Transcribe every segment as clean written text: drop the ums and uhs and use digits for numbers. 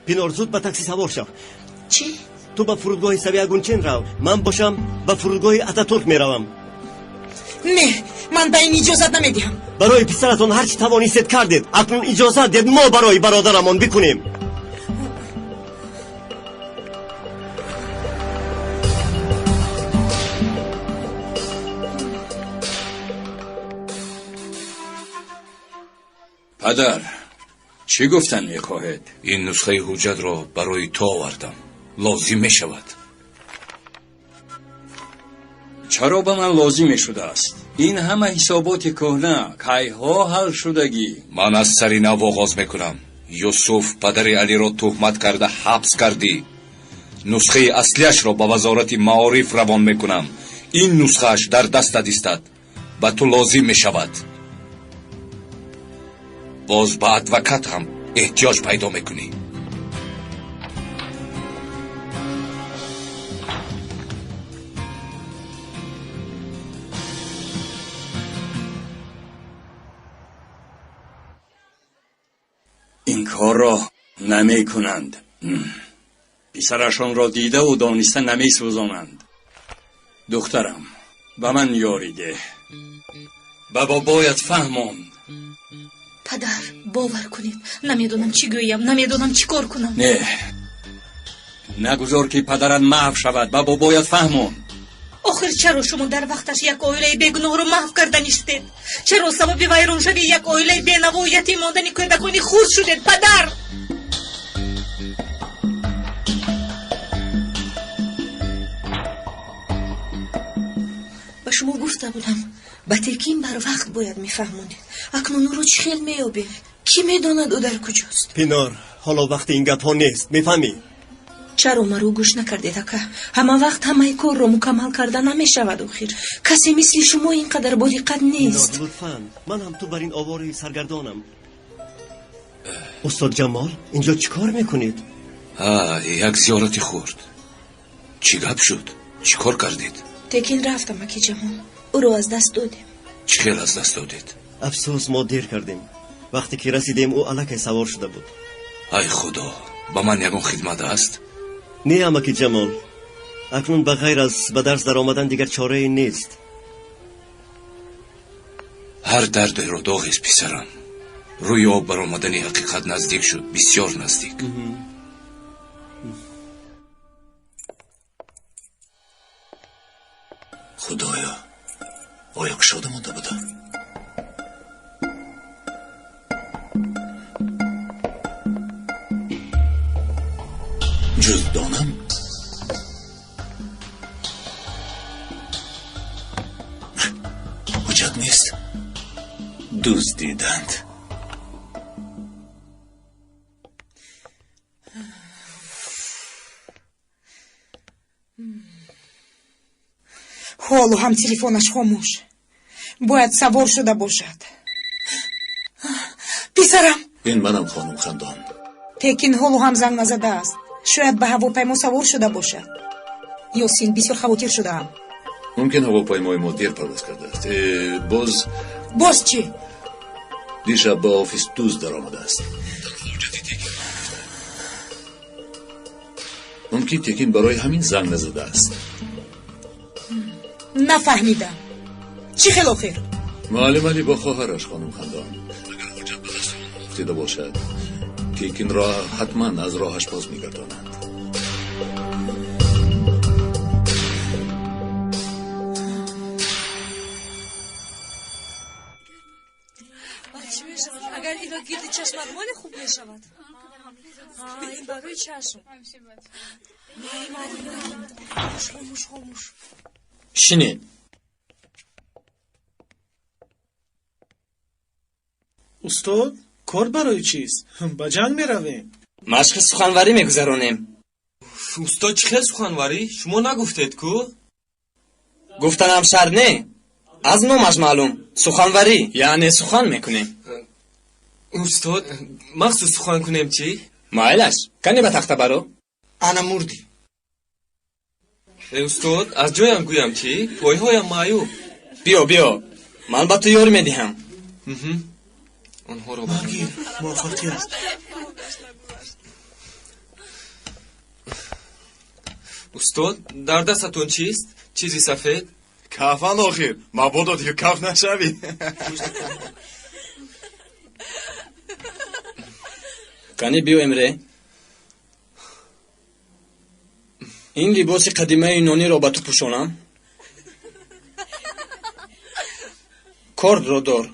Пинор, зуд ба такси савор шав. Чӣ? Ту ба фурудгоҳи Сабиҳа Гюкчен рав, ман бошам ба фурудгоҳи Ататурк меравам. Не, ман ба ин иҷозат намедиҳам. Барои писаратон ҳар чӣ тавонистед кардед, акнун иҷозат дед мо барои бародарамон бикунем. Падар, чӣ гуфтан мехоҳед? Ин нусхаи ҳуҷҷатро барои ту овардам, лозим мешавад. Чаро ба ман лозим мешудааст? Ин ҳама ҳисоботи кӯҳна кайҳо ҳал шудагӣ. Ман аз сари нав оғоз мекунам. Юсуф, падари Алиро туҳмат карда ҳабс кардӣ. Нусхаи аслиашро ба Вазорати маориф равон мекунам. Ин нусхааш дар дастат истад, ба ту лозим мешавад. Боз ба адвокат ҳам эҳтиёҷ пайдо мекунӣ. Ин корро намекунанд. Писарашонро дидаву дониста намесӯзонанд. Духтарам, ба ман ёрӣ деҳ. Ба бобоят фаҳмон. Падар, бовар кунед, намедонам чӣ гӯям, намедонам чӣ кор кунам. Не, нагузор, ки падарат маҳв шавад. Ба бобоят фаҳмон. Охир чаро шумо дар вақташ як оилаи бегуноҳро маҳв карда ништед? Чаро сабаби вайроншавии як оилаи бенавою ятим мондани кӯдакони хурд шудед, падар? Ба шумо гуфта будам, ба Текин барвақт бояд мефаҳмонед. Акнун ӯро чӣ хел меёбем? Кӣ медонад, ӯ дар куҷост? Пинор, ҳоло вақти ин гапҳо нест, мефаҳмӣ? Чаро маро гӯш накардед, ака? Ҳама вақт ҳамаи корро мукаммал карда намешавад. Охир касе мисли шумо ин қадар бодиққат нест. Пинор, лутфан, ман ҳам ту бар ин овори саргардонам. Устод Ҷамол, инҷо чӣ кор мекунед? Ҳа, як зиёрати хурд. Чӣ гап шуд? Чӣ кор кардед? Текин рафт, амаки Ҷамол, ӯро аз даст додем. Чӣ хел аз даст додед? Афсӯс, мо дер кардем. Вақте ки расидем, ӯ аллакай савор шуда буд. Ай худо, ба ман ягон хидмат аст? Не, амаки Ҷамол, акнун ба ғайр аз ба дарс даромадан дигар чорае нест. Ҳар дардеро доғест, писарам. Рӯи об баромадани ҳақиқат наздик шуд, бисёр наздик. Худоё, оё кушода монда будам? Ҷуздонам. Ҳуҷҷат нест, дуздиданд. Ҳоло ҳам телефонаш хомӯш. Бояд савор шуда бошад. Писарам. Ин манам, хонум Хандон. Текин ҳоло ҳам занг назадааст. Шояд ба ҳавопаймо савор шуда бошад. Ёсин, бисёр хавотир шудаам. Мумкин, ҳавопаймои мо дер парвоз кардааст. Боз. Боз чӣ? Дишаб ба офис дузд даромадааст. Мумкин, Текин барои ҳамин занг назадааст. Нафаҳмидам, чӣ хел охир? Муаллим Али бо хоҳараш, хонум Хандон. Агар ҳуҷҷат ба даст афтида бошад, Текинро ҳатман аз роҳаш боз мегардонанд. Агар ино гирди чашмат моли, хуб мешавад. Ин барои чашм. Хомӯш, хомӯш. Шинед. Устод, кор барои чист? Ба ҷанг меравем? Машқи суханварӣ мегузаронем. Устод, чӣ хел суханварӣ? Шумо нагуфтед ку? Гуфтанам шарт не, аз номаш маълум, суханварӣ, яъне сухан мекунем. Устод, махсус сухан кунем чӣ? Майлаш, кане ба тахта баро. Ана, мурдӣ. Устод, аз ҷоям гӯям чӣ? Пойҳоям маъюб. Биё, биё, ман ба ту ёрӣ медиҳам. Онҳоро Магир, муваффақият. Устод, дар дастатон чист? Чизи сафед? Кафан охир, мабодо дигар каф нашавӣ. Кани биё, Эмре. Ин либоси қадимаи юнониро ба ту пӯшонам. Кордро дор.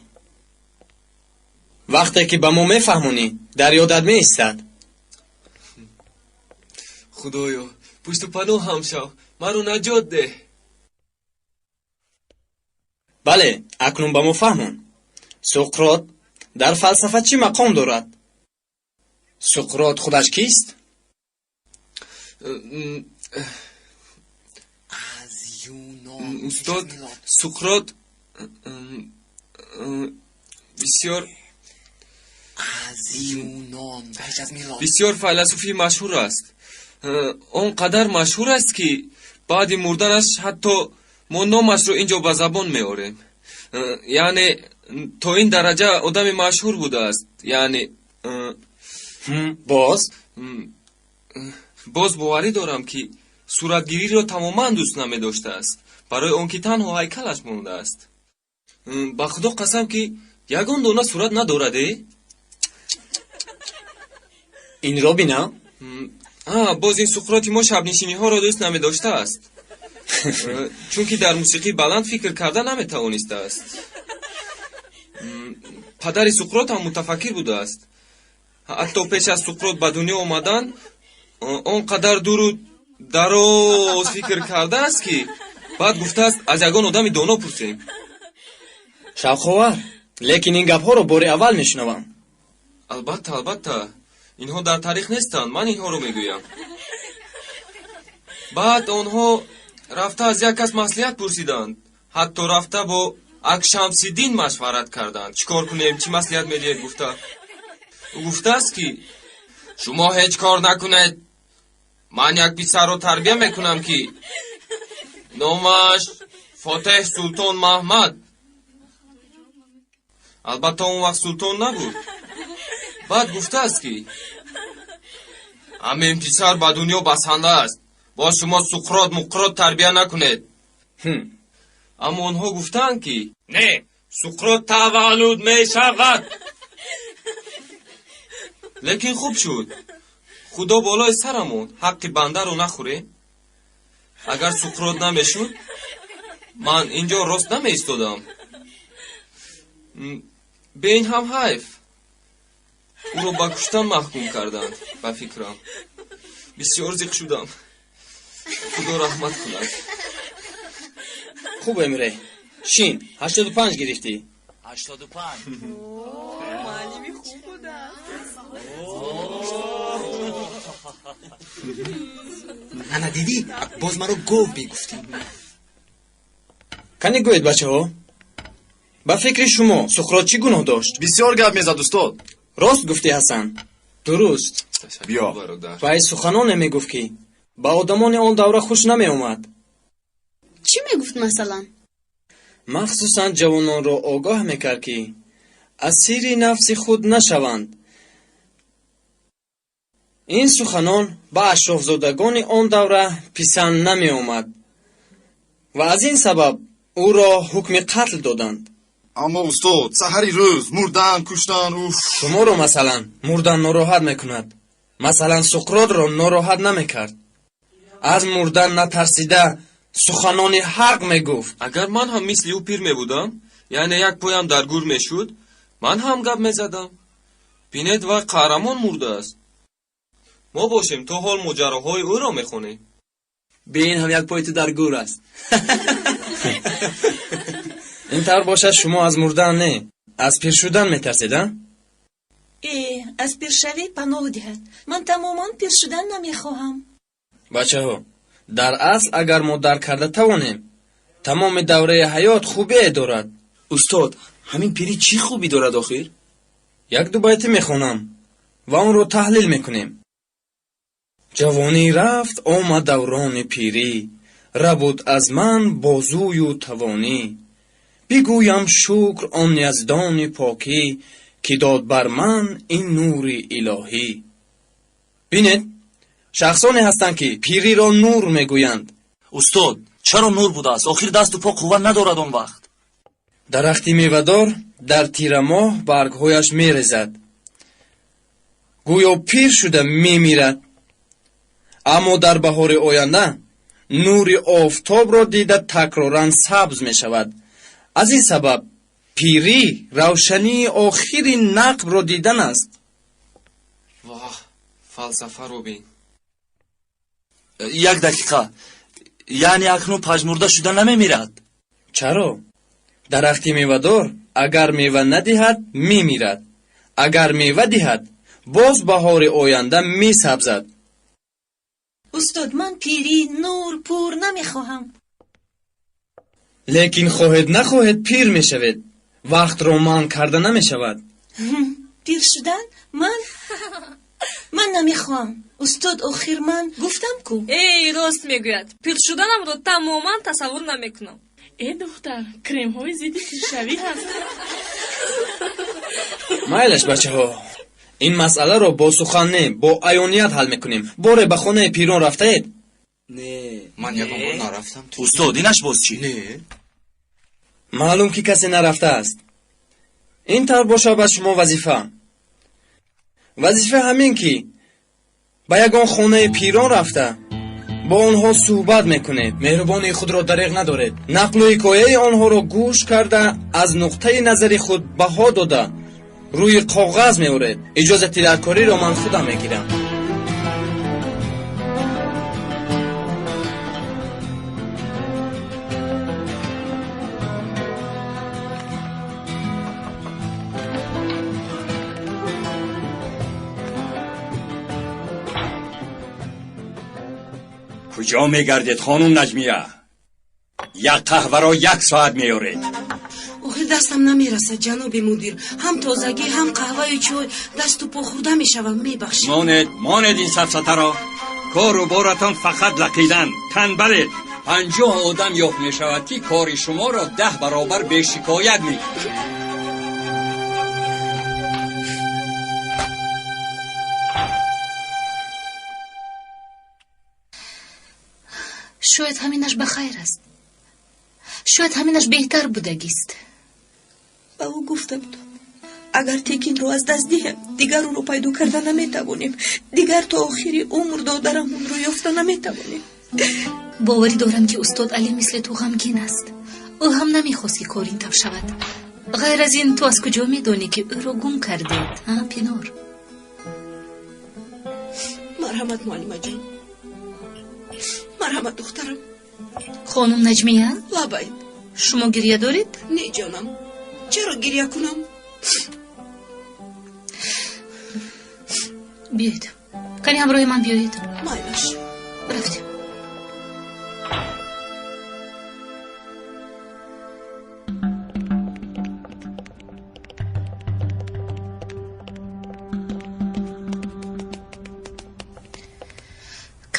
Вақте ки ба мо мефаҳмонӣ, дар ёдат меистад. Худоё, пушту паноҳам шав, маро наҷот деҳ. Бале, акнун ба мо фаҳмон, Суқрот дар фалсафа чӣ мақом дорад? Суқрот худаш кист? Устод, Суқрот бисёр бисёр файласуфи машҳур аст. Он қадар машҳур аст, ки баъди мурданаш ҳатто мо номашро ин ҷо ба забон меорем. Яъне то ин дараҷа одами машҳур будааст. Яъне боз? Боз боварӣ дорам, ки суратгириро тамоман дӯст намедоштааст, барои он ки танҳо ҳайкалаш мондааст. Ба Худо қасам, ки ягон дона сурат надорад, э? Инро бина. Боз ин Суқроти мо шабнишиниҳоро дӯст намедоштааст, чунки дар мусиқии баланд фикр карда наметавонистааст. Падари Суқрот ҳам мутафаккир будааст. Ҳатто пеш аз Суқрот ба дунё омадан он қадар дуру дароз фикр кардааст, ки баъд гуфтааст, аз ягон одами доно пурсем. Шавқовар, лекин ин гапҳоро бори аввал мешунавам. Албатта, албатта, инҳо дар таърих нестанд, ман инҳоро мегӯям. Баъд онҳо рафта аз як кас маслиҳат пурсиданд, ҳатто рафта бо Акшамсиддин машварат карданд, чӣ кор кунем, чӣ маслиҳат медиҳед гуфта. Ӯ гуфтааст, ки шумо ҳеҷ кор накунед, ман як писарро тарбия мекунам, ки номаш Фотеҳ Султон Маҳмад. Албатта, он вақт султон набуд. Баъд гуфтааст, ки ҳамин писар ба дунё басанда аст, боз шумо Суқрот муқрот тарбия накунед. Аммо онҳо гуфтаанд, ки не, Суқрот таваллуд мешавад. Лекин хуб шуд, Худо болои сарамон, ҳаққи бандаро нахӯрем. Агар Суқрот намешуд, ман ин ҷо рост намеистодам. Бе ин ҳам ҳайф, ӯро ба куштан маҳкум карданд. Ба фикрам, бисёр зиқ шудам. Худо раҳмат кунад. Хуб, Эмре, шин, 85 гирифтӣ. 85. Муаллими хуб будааст. Ана дидӣ, боз маро гов мегуфтӣ. Кани гӯед, бачаҳо, ба фикри шумо Суқрот чӣ гуноҳ дошт? Бисёр гап мезад, устод. Рост гуфтӣ, Ҳасан, дуруст. Биё. Вай суханоне мегуфт, ки ба одамони он давра хуш намеомад. Чӣ мегуфт, масалан? Махсусан ҷавононро огоҳ мекард, ки асири нафси худ нашаванд. Ин суханон ба ашрофзодагони он давра писанд намеомад ва аз ин сабаб ӯро ҳукми қатл доданд. Аммо устод, саҳари рӯз мурдан, куштан, уф. Шуморо, масалан, мурдан нороҳат мекунад. Масалан, Суқротро нороҳат намекард. Аз мурдан натарсида, суханони ҳақ мегуфт. Агар ман ҳам мисли ӯ пир мебудам, яъне як поям дар гур мешуд, ман ҳам гап мезадам. Бинед, вай қаҳрамон мурдааст, мо бошем то ҳол моҷароҳои ӯро мехонем. Бе ин ҳам як пои ту дар гур аст. Ин тавр бошад, шумо аз мурдан не, аз пир шудан метарсед, а? Э, аз пиршавӣ паноҳ диҳад, ман тамоман пир шудан намехоҳам. Бачаҳо, дар асл, агар мо дарк карда тавонем, тамоми давраи ҳаёт хубие дорад. Устод, ҳамин пирӣ чӣ хубӣ дорад охир? Як ду байтӣ мехонам ва онро таҳлил мекунем. Ҷавонӣ рафт, омад даврони пирӣ, рабуд аз ман бозую тавонӣ. Бигӯям шукр он Яздони покӣ, ки дод бар ман ин нури илоҳӣ. Бинед, Шахсоне ҳастанд, ки пириро нур мегӯянд. Устод, чаро нур будааст? Охир дасту по қувват надорад он вақт. Дарахти мевадор дар тирамоҳ баргҳояш мерезад, гӯё пир шуда мемирад, аммо дар баҳори оянда нури офтобро дида такроран сабз мешавад. Аз ин сабаб пирӣ равшании охири нақбро дидан аст. Воҳ, фалсафаро бин! Як дақиқа, яъне акнун пажмурда шуда намемирад? Чаро? Дарахти мевадор агар мева надиҳад, мемирад, агар мева диҳад, боз баҳори оянда месабзад. Устод, ман пирӣ, нур пур намехоҳам. Лекин хоҳед нахоҳед пир мешавед. Вақтро манъ карда намешавад. Пир шудан? Ман намехоҳам, устод. Охир ман гуфтам ку. Эй, рост мегӯяд, пир шуданамро тамоман тасаввур намекунам. Э, духтар, кремҳои зидди пиршавӣ ҳаст. Майлаш, бачаҳо, ин масъаларо бо сухан не, бо аёният ҳал мекунем. Боре ба хонаи пирон рафтаед? Не. Ман ягон бор нарафтам. Устод, инаш боз чӣ? Не. Маълум, ки касе нарафтааст. Ин тавр бошад, ба шумо вазифа. Вазифа ҳамин, ки ба ягон хонаи пирон рафта, бо онҳо суҳбат мекунед. Меҳрубонии худро дареғ надоред. Нақлу ҳикояи онҳоро гӯш карда, аз нуқтаи назари худ баҳо дода, рӯи коғаз меоред. Иҷозати даркориро ман худам мегирам. Куҷо мегардед, хонум Наҷмия? Як қаҳваро як соат меоред. Охир дастам намерасад, ҷаноби мудир. Ҳам тозагӣ, ҳам қаҳваю чой, дасту по хӯрда мешавам, мебахшед. Монед, монед ин сафсатаро. Кору боратон фақат лақидан, танбалед. 50 одам ёфт мешавад, ки кори шуморо 10 баробар бешикоят мекунад. Шояд ҳаминаш ба хайр аст, шояд ҳаминаш беҳтар будагист. Ба ӯ гуфта будам, агар Текинро аз даст диҳем, дигар ӯро пайдо карда наметавонем. Дигар то охири умр додарамонро ёфта наметавонем. Боварӣ дорам, ки устод Алӣ мисли ту ғамгин аст. Ӯ ҳам намехост, ки кор ин тавр шавад. Ғайр аз ин, ту аз куҷо медонӣ, ки ӯро гум кардед, а, Пинор? Марҳамат, муаллимаҷон. Марҳамат, духтарам. Хонум Наҷмия? Лабай. Шумо гиря доред? Не, ҷонам, чаро гиря кунам? Биёед, кани ҳамроҳи ман биёед. Майлаш. Рафтем.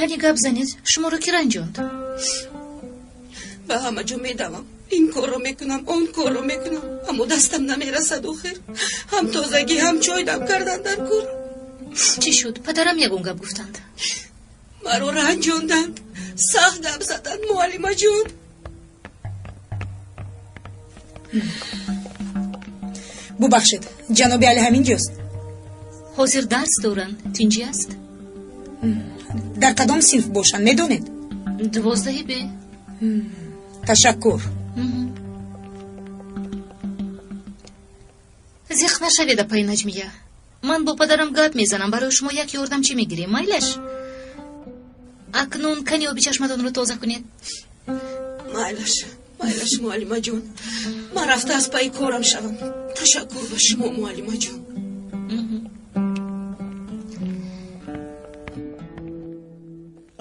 Кани гап занед, шуморо кӣ ранҷонд? Ба ҳама ҷо медавам, ин корро мекунам, он корро мекунам, аммо дастам намерасад. Охир ҳам тозагӣ, ҳам чой дам кардан дар кор. Чӣ шуд? Падарам ягон гап гуфтанд? Маро ранҷонданд, сахт гап заданд, муаллимаҷон. Бубахшед, ҷаноби Али ҳамин ҷост? Ҳозир дарс доранд. Тинҷӣ аст? Дар кадом синф бошанд, медонед? 12 Б. Ташаккур. Зиқ нашавед, апаи Наҷмия. Ман бо падарам гап мезанам, барои шумо як ёрдамчӣ мегирем, майлаш? Акнун кани оби чашмадонро тоза кунед. Майлаш, майлаш, муаллимаҷон. Ман рафта аз пайи корам шавам. Ташаккур ба шумо, муаллимаҷон.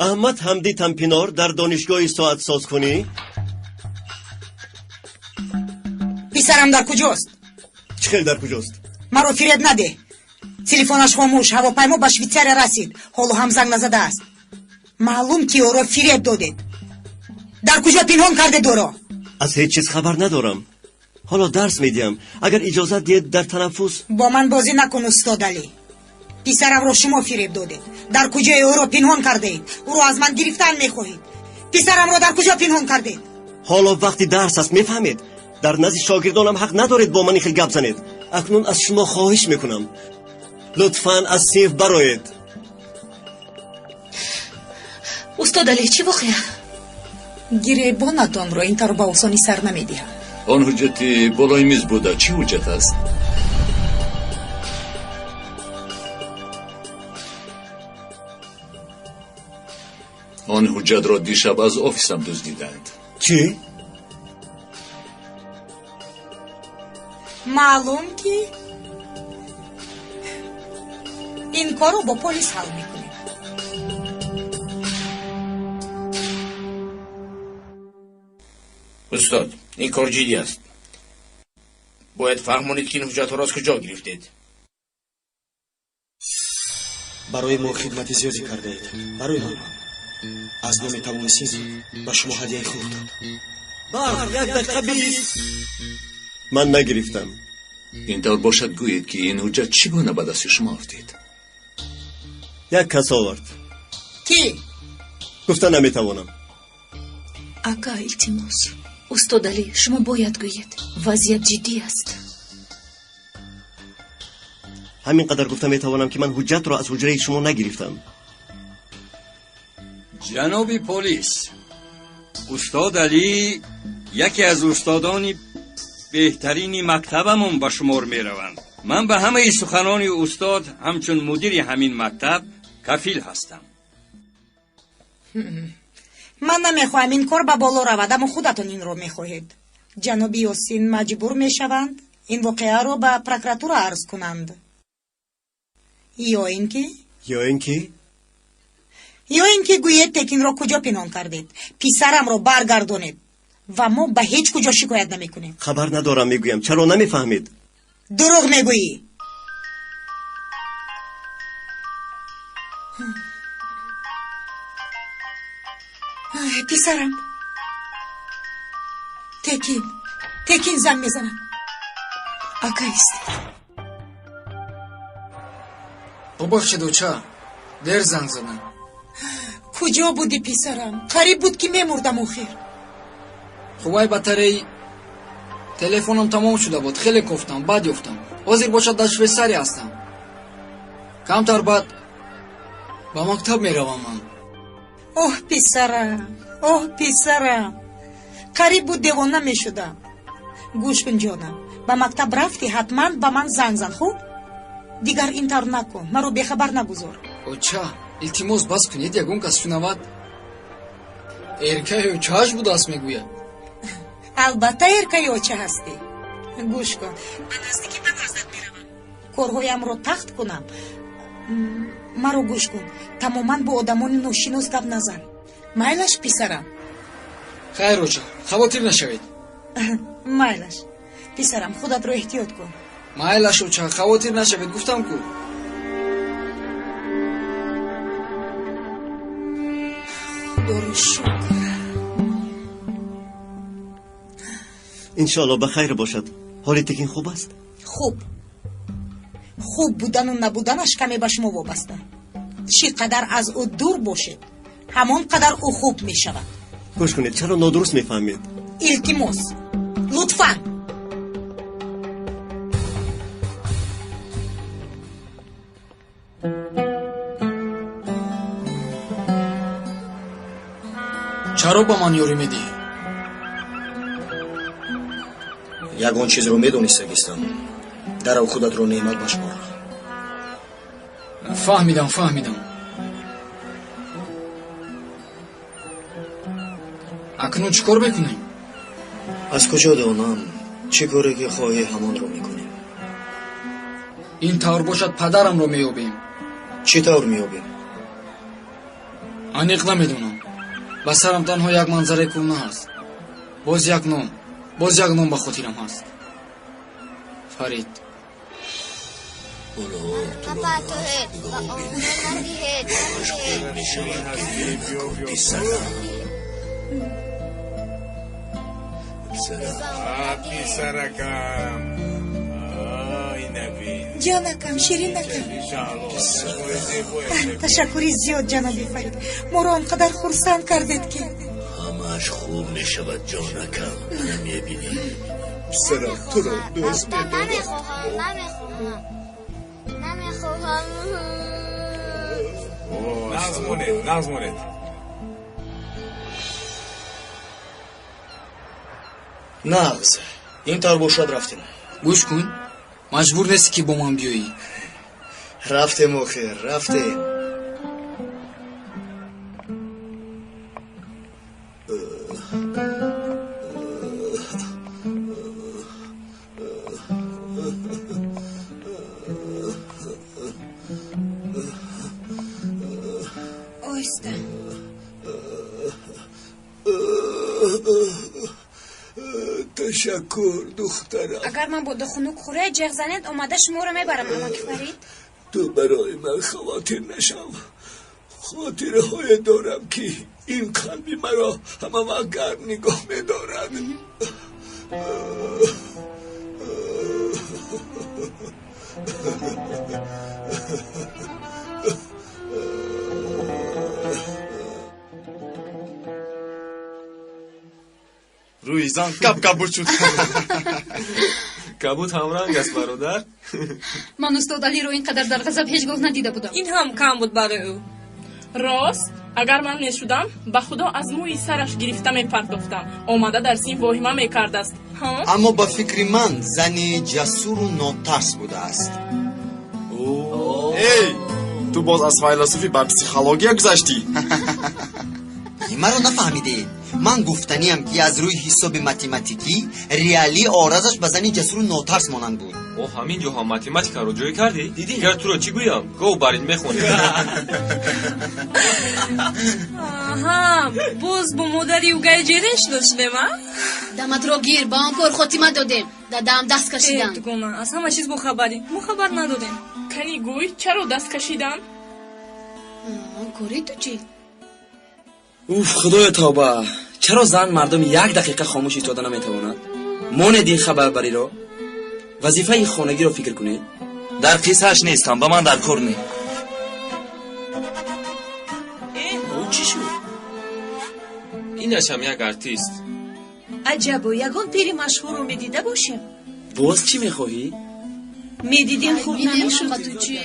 Аҳмад Ҳамдӣ Тампинор дар донишгоҳи соатсозкунӣ. Писарам дар куҷост? Чӣ хел дар куҷост? Маро фиреб надеҳ. Телефонаш хомӯш, ҳавопаймо ба Швейтсария расид, ҳоло ҳам занг назадааст. Маълум, ки ӯро фиреб додед. Дар куҷо пинҳон кардед ӯро? Аз ҳеҷ чиз хабар надорам. Ҳоло дарс медиҳам. Агар иҷозат диҳед, дар танаффус. Бо ман бозӣ накун, устод Алӣ. Писарамро шумо фиреб додед. Дар куҷое ӯро пинҳон кардаед? Ӯро аз ман гирифтан мехоҳед. Писарамро дар куҷо пинҳон кардед? Ҳоло вақти дарс аст, мефаҳмед? Дар назди шогирдонам ҳақ надоред бо ман ин хел гап занед. Акнун аз шумо хоҳиш мекунам, лутфан аз синф бароед. Устод Али, чӣ воқеа? Гиребонатонро ин тавр ба осонӣ сар намедиҳам. Он ҳуҷҷати болои миз буда чӣ ҳуҷҷат аст? Он ҳуҷҷатро дишаб аз офисам дуздиданд. Чӣ? Маълум ки ин корро бо полис ҳал мекунем. Устод, ин кор ҷиддӣ аст. Бояд фаҳмонед, ки ин ҳуҷҷатҳоро аз куҷо гирифтед. Барои мо хидмати зиёде кардаед. Барои ман аз номи тамоми синф ба шумо ҳадияи хурд. Барқ 1:20. Ман нагирифтам. Ин тавр бошад, гӯед, ки ин ҳуҷҷат чӣ гуна ба дасти шумо афтид? Як кас овард. Кӣ? Гуфта наметавонам. Ака, илтимос. Устод Али, шумо бояд гӯед, вазъият ҷиддӣ аст. Ҳамин қадар гуфта метавонам, ки ман ҳуҷҷатро аз ҳуҷраи шумо нагирифтам. Ҷаноби полис, устод Алӣ яке аз устодони беҳтарини мактабамон ба шумор мераванд. Ман ба ҳамаи суханони устод ҳамчун мудири ҳамин мактаб кафил ҳастам. Ман намехоҳам ин кор ба боло равад, аммо худатон инро мехоҳед. Ҷаноби Ёсин маҷбур мешаванд ин воқеаро ба прокуратура арз кунанд. Ё ин ки Ё ин ки? Ё ин ки гӯед, Текинро куҷо пинҳон кардед. Писарамро баргардонед ва мо ба ҳеҷ куҷо шикоят намекунем. Хабар надорам, мегӯям. Чаро намефаҳмед? Дурӯғ мегӯӣ. Писарам Текин, Текин занг мезанад. Ака, истед. Бубахшед, оча, дер занг задам. Куҷо будӣ, писарам? Қариб буд, ки мемурдам охир. Хуб, ай, батареи телефонам тамом шуда буд. Хеле кофтам, баъд ёфтам. Ҳозир бошад, дар Швейсария ҳастам. Камтар баъд ба мактаб меравам ман. Оҳ, писарам, оҳ, писарам, қариб буд девона мешудам. Гӯш кун, ҷонам, ба мактаб рафтӣ, ҳатман ба ман занг зан, хуб? Дигар ин тавр накун, маро бехабар нагузор. Оча, илтимос, бас кунед, ягон кас шунавад, эркаи очааш будааст мегӯяд. Албатта, эркаи оча ҳастӣ. Гӯш кун, ба наздикӣ ба наздат меравам, корҳоямро тахт кунам. Маро гӯш кун, тамоман бо одамони ношинос гап назан. Майлаш, писарам? Хайр, оча, хавотир нашавед. Майлаш, писарам, худатро эҳтиёт кун. Майлаш, оча, хавотир нашавед, гуфтам ку. Худоро шукр. Иншоалло, ба хайр бошад. Ҳоли Текин хуб аст? Хуб. Хуб будану набуданаш каме ба шумо вобаста. Чӣ қадар аз ӯ дур бошед, ҳамон қадар ӯ хуб мешавад. Гӯш кунед, чаро нодуруст мефаҳмед? Илтимос, лутфан. Чаро ба ман ёрӣ медиҳӣ? Ягон чизро медонистагистам. Дарав, худатро неъмат башмор. Фаҳмидам, фаҳмидам. Акнун чӣ кор мекунем? Аз куҷо донам? Чӣ коре ки хоҳӣ, ҳамонро мекунем. Ин тавр бошад, падарамро меёбем. Чӣ тавр меёбем? Аниқ намедонам. Ба сарам танҳо як манзараи кӯҳна ҳаст. Боз як ном, боз як ном ба хотирам ҳаст: Фарид. Ҳоло туро нағз нигоҳ мекунем. Ҳолаш хуб мешавад, гиря накун, писарам, писарам. Писаракам, ай, набин. Ҷонакам, ширинакам, ташаккури зиёд, ҷаноби Фарид. Моро он қадар хурсанд кардед, ки Ҳамааш хуб мешавад, ҷонакам, ана мебинӣ. Писарам, туро дӯст медорам. Намехоҳам, намехоҳам. Нағз монед, нағз монед. Нағз, ин тавр бошад, рафтем. Гӯш кун, маҷбур нестӣ, ки бо ман биёӣ. Рафтем, охир рафтем. Оҳиста. Ташаккур, духтарам. Агар ман бо хунук хӯрӣ ҷеғ занед, омада шуморо мебарам, амаки Фарид. Ту барои ман хавотир нашав. Хотираҳое дорам, ки ин қалби маро ҳамавақт гарм нигоҳ медорад. Рӯи зан каб кабуд шуд. Кабуд ҳамранг аст, бародар. Ман устод Алиро ин қадар дар ғазаб ҳеҷ гоҳ надида будам. Ин ҳам кам буд барои ӯ. Рост, агар ман мешудам, ба худо, аз мӯи сараш гирифта мепартофтам. Омада дар синф воҳима мекардааст. Аммо ба фикри ман зани ҷасуру нотарс будааст. Эй, ту боз аз файласуфӣ ба психология гузаштӣ? Маро нафаҳмидед. Ман гуфтаниам, ки аз рӯи ҳисоби математикӣ реалӣ оразаш ба зани ҷасуру нотарс монанд буд. О, ҳамин ҷо ҳам математикаро ҷой кардӣ? Дигар туро чӣ гӯям? Гов барин мехонӣ. Аҳа, боз бо модари угаи ҷерин шинос шудем, а? Даматро гир, ба он кор хотима додем, дадам даст кашиданд. Дугона, аз ҳама чиз бохабарӣ, мо хабар надодем. Кани, гӯй, чаро даст кашиданд? Кори ту чӣ? Уф, худоё, тавба! Чаро зан мардум як дақиқа хомӯш истода наметавонад? Монед ин хабарбариро, вазифаи хонагиро фикр кунед. Дар қиссааш нестам, ба ман дар кор не. Ӯ чӣ шуд? Инашам як артист. Аҷабо, ягон пири машҳурро медида бошем. Боз чӣ мехоҳӣ? Медидем, хуб намешуд? Ба ту чӣ?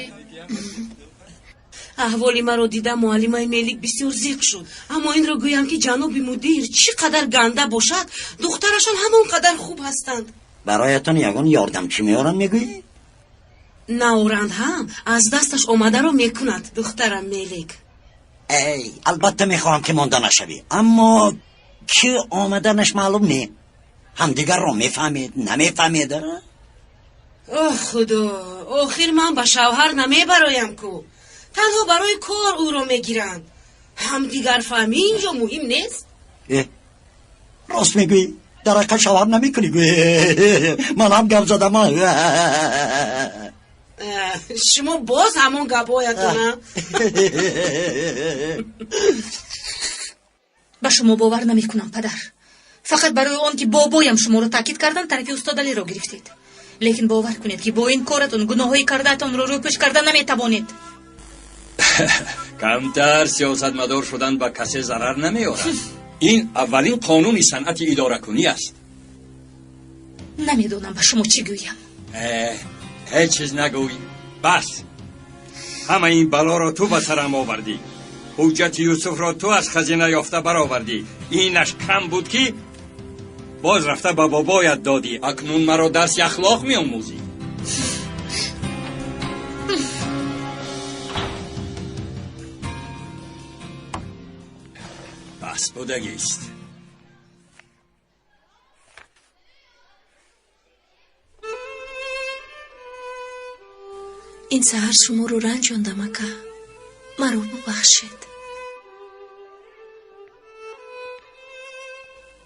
Аҳволи маро дида, муаллимаи Мелик бисёр зиқ шуд. Аммо инро гӯям, ки ҷаноби мудир чӣ қадар ганда бошад, духтарашон ҳамон қадар хуб ҳастанд. Бароятон ягон ёрдамчӣ меорам, мегӯӣ? Наоранд ҳам, аз дасташ омадаро мекунад духтарам Мелик. Эй, албатта мехоҳам, ки монда нашавӣ, аммо ки омаданаш маълум не. Ҳамдигарро мефаҳмед, намефаҳмед. Оҳ, худо, охир ман ба шавҳар намебароям ку. Танҳо барои кор ӯро мегиранд. Ҳамдигарфаҳмӣ инҷо муҳим нест. Э, рост мегӯӣ, дар ҳақиқат шавҳар намекунӣ. Ман ҳам гап задам. Шумо боз ҳамон гапҳоятона. Ба шумо бовар намекунам, падар. Фақат барои он ки бобоям шуморо таъкид кардан, тарафи устод Алиро гирифтед. Лекин бовар кунед, ки бо ин коратон гуноҳҳои кардаатонро рӯпӯш карда наметавонед. Камтар сиёсатмадор шудан ба касе зарар намеорад. Ин аввалин қонуни санъати идоракунӣ аст. Намедонам, ба шумо чӣ гӯям. Ҳеҷ чиз нагӯй, бас. Ҳама ин балоро ту ба сарам овардӣ. Ҳуҷҷати Юсуфро ту аз хазина ёфта баровардӣ. Инаш кам буд, ки боз рафта ба бобоят додӣ. Акнун маро дарси ахлоқ меомӯзӣ. Бас, будагист. Ин саҳар шуморо ранҷондам, ака, маро бубахшед.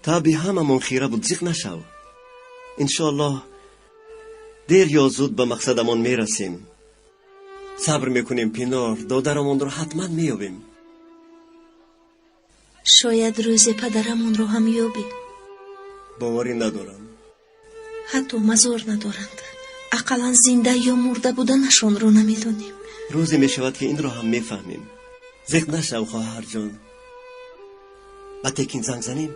Таби ҳамамон хира буд, зиқ нашав. Иншоаллоҳ, дер ё зуд ба мақсадамон мерасем. Сабр мекунем, Пинор, додарамонро ҳатман меёбем. Шояд рӯзе падарамонро ҳам ёбем. Боварӣ надорам. Ҳатто мазор надоранд. Ақаллан зинда ё мурда буданашонро намедонем. Рӯзе мешавад, ки инро ҳам мефаҳмем. Зиқ нашав, хоҳарҷон. Ба Текин занг занем?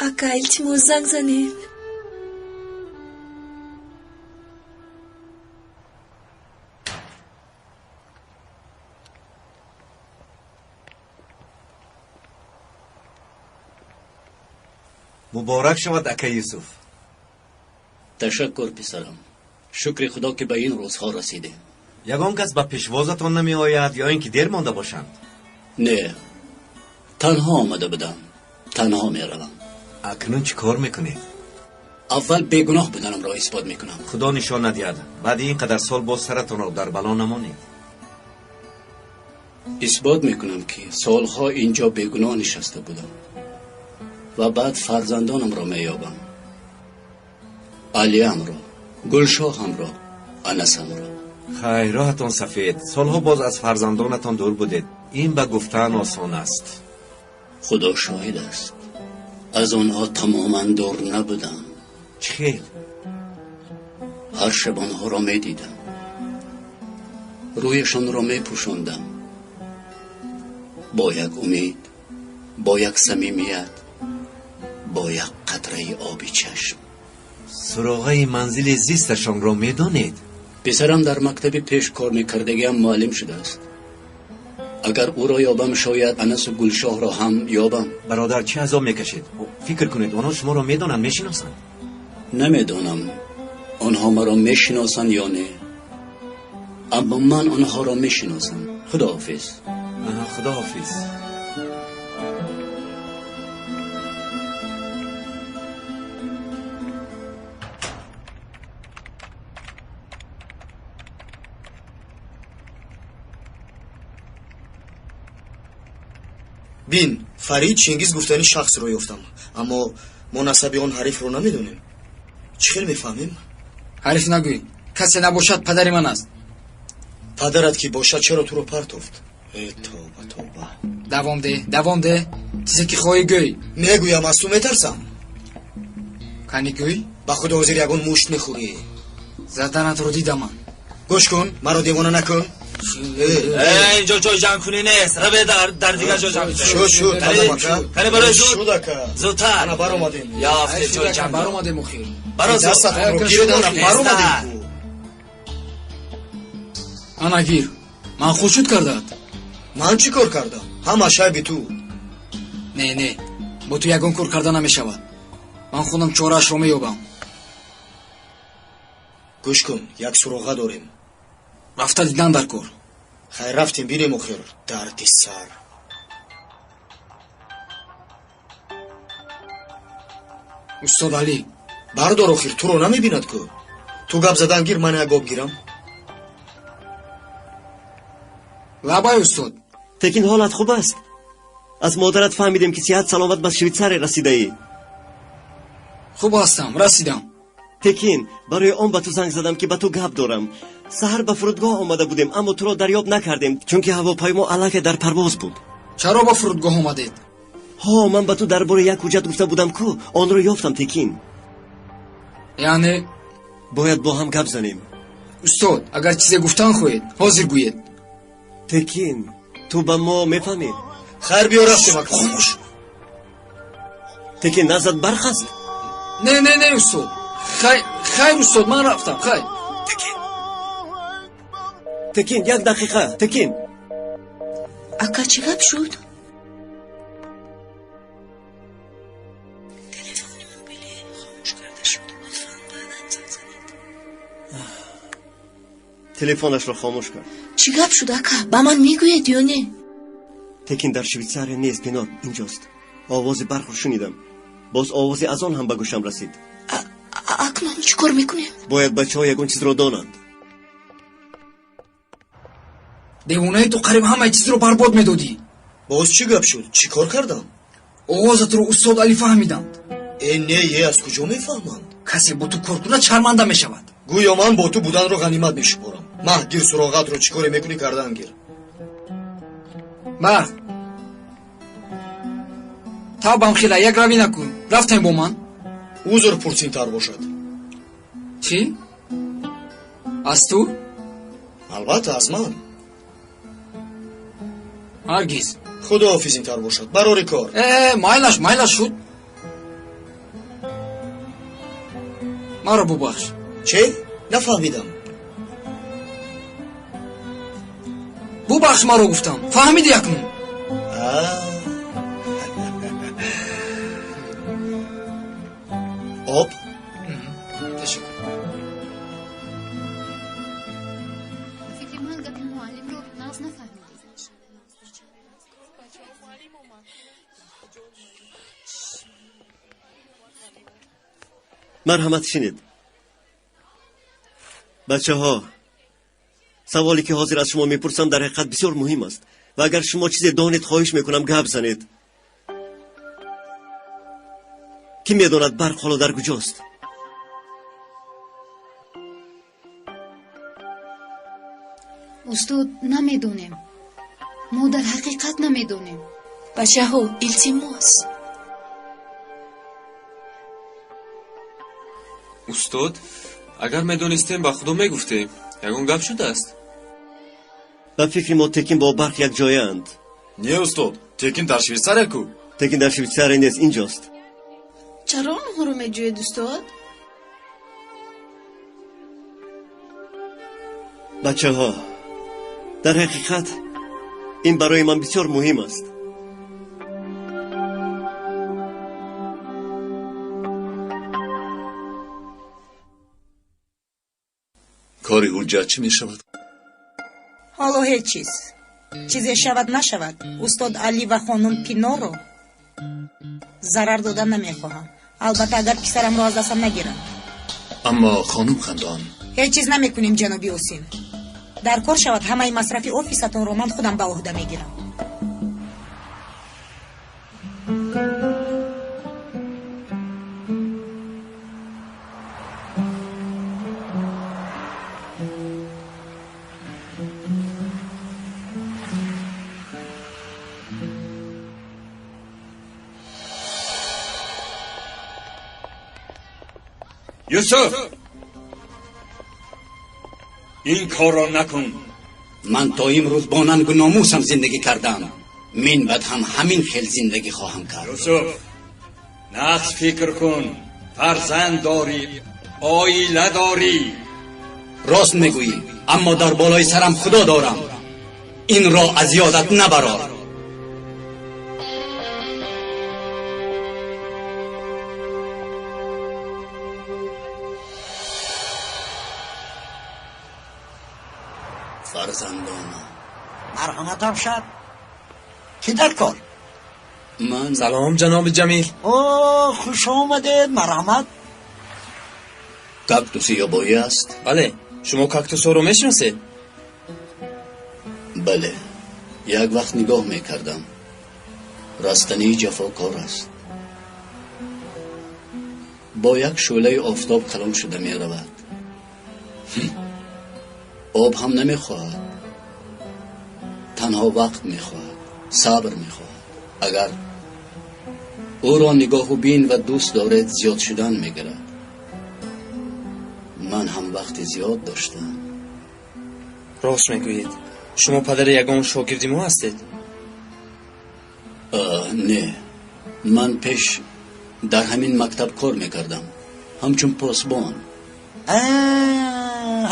Ака, илтимос, занг занед. Муборак шавад, ака Юсуф. Ташаккур, писарам. Шукри Худо, ки ба ин рӯзҳо расидем. Ягон кас ба пешвозатон намеояд ё ин ки дер монда бошанд? Не, танҳо омада будам, танҳо меравам. Акнун чӣ кор мекунед? Аввал бегуноҳ буданамро исбот мекунам. Худо нишон надиҳад, баъди ин қадар сол боз саратонро дар бало намонед. Исбот мекунам, ки солҳо инҷо бегуноҳ нишаста будам, ва баъд фарзандонамро меёбам: Алиамро, Гулшоҳамро, Анасамро. Хайр, роҳатон сафед. Солҳо боз аз фарзандонатон дур будед. Ин ба гуфтан осон аст. Худо шоҳид аст, аз онҳо тамоман дур набудам. Чӣ хел? Ҳар шаб онҳоро медидам, рӯяшонро мепӯшондам, бо як умед, бо як самимият, бо як қатраи оби чашм. Суроғаи манзили зисташонро медонед? Писарам дар мактаби пеш кор мекардагиам муаллим шудааст. Агар ӯро ёбам, шояд Анасу Гулшоҳро ҳам ёбам. Бародар, чӣ азоб мекашед? Фикр кунед, онҳо шуморо медонанд, мешиносанд. Намедонам, онҳо маро мешиносанд ё не, аммо ман онҳоро мешиносам. Худоҳофиз. Худоҳофиз. Бин, Фарид Чингиз гуфтани шахсро ёфтам, аммо мо насаби он ҳарифро намедонем. Чӣ хел мефаҳмем? Ҳариф нагӯй, касе набошад, падари ман аст. Падарат ки бошад, чаро туро партофт? Э, тоба, тоба. Давом деҳ, давом деҳ, чизе ки хоҳӣ гӯй. Мегӯям, аз ту метарсам. Кани, гӯй. Ба худо, ҳозир ягон мушт мехӯрӣ. Заданатро дидам ман. Гӯш кун, маро девона накун. Инҷо ҷои ҷангкунӣ нест, раве дар дигар ҷо ҷанг. Шуд, шуд. Кани, барои зуд. Шуд, ака. Зудтар. Ана, баромадем. Ёфте ҷои ҷанг. Баромадем охир. Баро зуд. Дастатонро гиред, ана, баромадем. Ана, гир. Ман хуршуд кардаат. Ман чӣ кор кардам? Ҳамаш айби ту. Не, не, бо ту ягон кор карда намешавад. Ман худам чораашро меёбам. Гӯш кун, як суроға дорем. Рафта дидан дар кор. Хайр, рафтем, бинем охир. Дарди сар. Устод Алӣ. Бардор охир, туро намебинад ку. Ту гап задан гир, ман як об гирам. Лабай, устод. Текин, ҳолат хуб аст? Аз модарат фаҳмидем, ки сиҳат саломат ба Швейтсария расидаӣ. Хуб ҳастам, расидам. Текин, барои он ба ту занг задам, ки ба ту гап дорам. Саҳар ба фурудгоҳ омада будем, аммо туро дарёб накардем, чунки ҳавопаймо аллакай дар парвоз буд. Чаро ба фурудгоҳ омадед? Ҳо, ман ба ту дар бораи як ҳуҷҷат гуфта будам ку, онро ёфтам, Текин. Яъне? Бояд бо ҳам гап занем. Устод, агар чизе гуфтан хоҳед, ҳозир гӯед. Текин, ту ба мо мефаҳмӣ? Хайр, биё, рафтем, ака. Хомӯш. Текин, наздат барқ аст? Не, не, не, устод. Хайр, устод, ман рафтам, хайр. Текин, Текин, як дақиқа, Текин. Ака, чӣ гап шуд? Телефони мобилӣ хомӯш карда шуд, лутфан баъдан занг занед. Телефонашро хомӯш кард. Чӣ гап шуд, ака, ба ман мегӯед ё не? Текин дар Швейтсария нест, Пинор, инҷост. Овози барқро шунидам, боз овози аз он ҳам ба гӯшам расид. Акнун чӣ кор мекунем? Бояд бачаҳо ягон чизро донанд. Девонаи ту, қариб ҳамаи чизро барбод медодӣ. Боз чӣ гап шуд? Чӣ кор кардам? Овозатро устод Алӣ фаҳмиданд. Э, не, е, аз куҷо мефаҳманд? Касе бо ту кор кунад, шарманда мешавад. Гӯё ман бо ту буданро ғанимат мешуморам. Маҳ, гир суроғатро, чӣ коре мекунӣ, кардан гир. Барқ тавбам хела, як равӣ накун. Рафтем бо ман. Узр пурсинтар бошад. Чӣ? Аз ту? Албатта, аз ман. Ҳаргиз. Худоҳофиз, ин тавр бошад, барори кор. Э, майлаш, майлаш шуд. Маро бубахш. Чӣ? Нафаҳмидам. Бубахш маро, гуфтам. Фаҳмиди акнун? Об. Ташаккур. Фикри ман, гапи муаллимро нағз нафаҳмидед. Марҳамат, шинед. Бачаҳо, саволе ки ҳозир аз шумо мепурсам, дар ҳақиқат бисёр муҳим аст ва агар шумо чизе донед, хоҳиш мекунам, гап занед. Кӣ медонад, барқ ҳоло дар куҷост? Устод, намедонем. Мо дар ҳақиқат намедонем. Бачаҳо, илтимос. Устод, агар медонистем, ба худо мегуфтем. Ягон гап шудааст? Ба фикри мо, Текин бо Барқ якҷояанд. Не, устод, Текин дар Швейтсария ку. Текин дар Швейтсария нест, инҷост. Чаро онҳоро меҷӯед, устод? Бачаҳо, дар ҳақиқат ин барои ман бисёр муҳим аст. Кори ҳуҷҷат чӣ мешавад? Ҳоло ҳеҷ чиз. Чизе шавад нашавад, устод Алӣ ва хонум Пиноро зарар дода намехоҳам. Албатта, агар писарамро аз дастам нагиранд. Аммо, хонум Хандон. Ҳеҷ чиз намекунем, ҷаноби Осин. Дар кор шавад, ҳамаи масрафи офисатонро ман худам ба уҳда мегирам. Юсуф, ин корро накун. Ман то имрӯз бо нангу номусам зиндагӣ кардам, мин баъд ҳам ҳамин хел зиндагӣ хоҳам кард. Юсуф, нағз фикр кун, фарзанд дорӣ, оила дорӣ. Рост мегӯӣ, аммо дар болои сарам худо дорам. Инро аз ёдат набарор. Фарзандонам. Марҳамат, шад. Кӣ дар кор? Ман. Салом, ҷаноби Ҷамил. О, хуш омадед, марҳамат. Кактуси ёбоӣ аст? Бале, шумо кактусҳоро мешиносед? Бале, як вақт нигоҳ мекардам. Растании ҷафокор аст. Бо як шӯълаи офтоб калон шуда меравад. Об ҳам намехоҳад, танҳо вақт мехоҳад, сабр мехоҳад. Агар ӯро нигоҳу бин ва дӯст доред, зиёд шудан мегирад. Ман ҳам вақти зиёд доштам. Рост мегӯед. Шумо падари ягон шогирди мо ҳастед? Не, ман пеш дар ҳамин мактаб кор мекардам, ҳамчун посбон.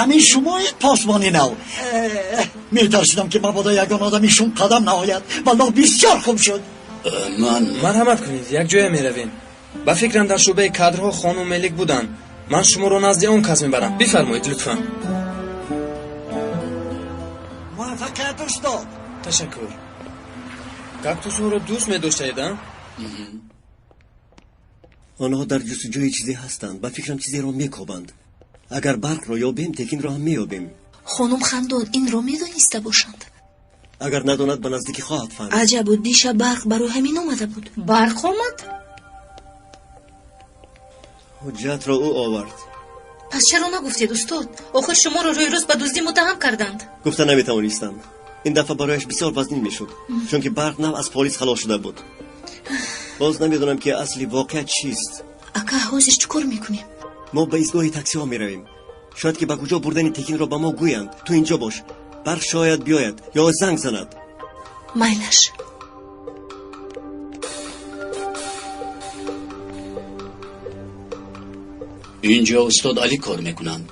Ҳамин шумоед посбони нав? Метарсидам, ки мабодо ягон одами шум қадам наояд. Валлоҳ, бисёр хуб шуд. Ман. Марҳамат кунед, як ҷоя меравем. Ба фикрам, дар шӯъбаи кадрҳо хонум Мелик буданд. Ман шуморо назди он кас мебарам. Бифармоед, лутфан. Муваффақият, устод. Ташаккур. Кактусҳоро дӯст медоштаед, а? Онҳо дар ҷустуҷӯи чизе ҳастанд. Ба фикрам, чизеро мекобанд. Агар Барқро ёбем, Текинро ҳам меёбем. Хонум Хандон инро медониста бошанд? Агар надонад, ба наздикӣ хоҳад фаҳмид. Аҷабу, дишаб Барқ барои ҳамин омада буд. Барқ омад? Ҳуҷҷатро ӯ овард. Пас чаро нагуфтед, устод? Охир шуморо рӯи рост ба дуздӣ муттаҳам карданд. Гуфта наметавонистам. Ин дафъа барояш бисёр вазнин мешуд, чунки Барқ нав аз полис халос шуда буд. Боз намедонам, ки асли воқеа чист. Ака, ҳозир чӣ кор мекунем? Мо ба истгоҳи таксиҳо меравем. Шояд ки ба куҷо бурдани Текинро ба мо гӯянд. Ту инҷо бош. Барқ шояд биёяд ё занг занад. Майлаш. Инҷо устод Алӣ кор мекунанд.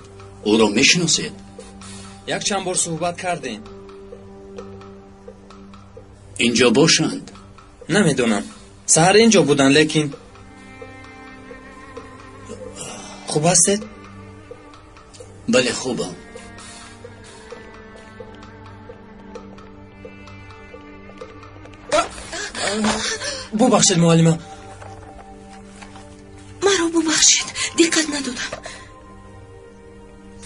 Ӯро мешиносед? Як чанд бор суҳбат кардем. Инҷо бошанд? Намедонам. Саҳар инҷо буданд, лекин хуб ҳастед? Бале, хубам. Бубахшед, муаллима. Маро бубахшед, диққат надодам.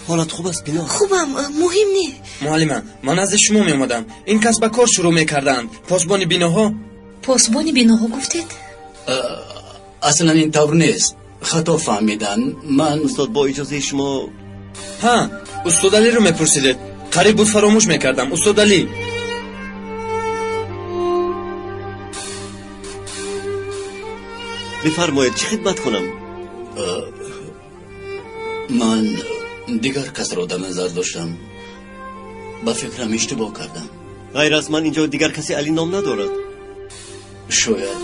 Ҳолат хуб аст, Пинор? Хубам, муҳим не. Муаллима, ман назди шумо меомадам. Ин кас ба кор шурӯъ мекарданд. Посбони биноҳо. Посбони биноҳо гуфтед? Аслан ин тавр нест. Хато фаҳмидан. Ман устод, бо иҷозаи шумо. Ҳа, устод Алиро мепурсидед. Қариб буд фаромӯш мекардам. Устод Алӣ. Бифармоед, чӣ хидмат кунам? Ман дигар касро дар назар доштам. Ба фикрам иштибоҳ кардам. Ғайр аз ман инҷо дигар касе Алӣ ном надорад. Шояд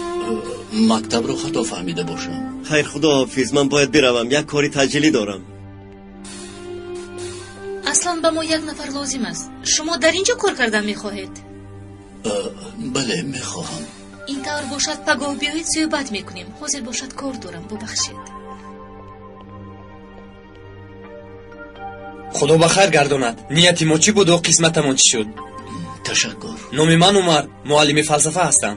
мактабро хато фаҳмида бошам. Хайр, худоҳофиз, ман бояд биравам, як кори таъҷилӣ дорам. Аслан ба мо як нафар лозим аст. Шумо дар ин ҷо кор кардан мехоҳед? Бале, мехоҳам. Ин тавр бошад, пагоҳ биёед, суҳбат мекунем. Ҳозир бошад, кор дорам, бубахшед. Худо ба хайр гардонад. Нияти мо чӣ буду қисматамон чӣ шуд? Ташаккур. Номи ман Умар, муаллими фалсафа ҳастам.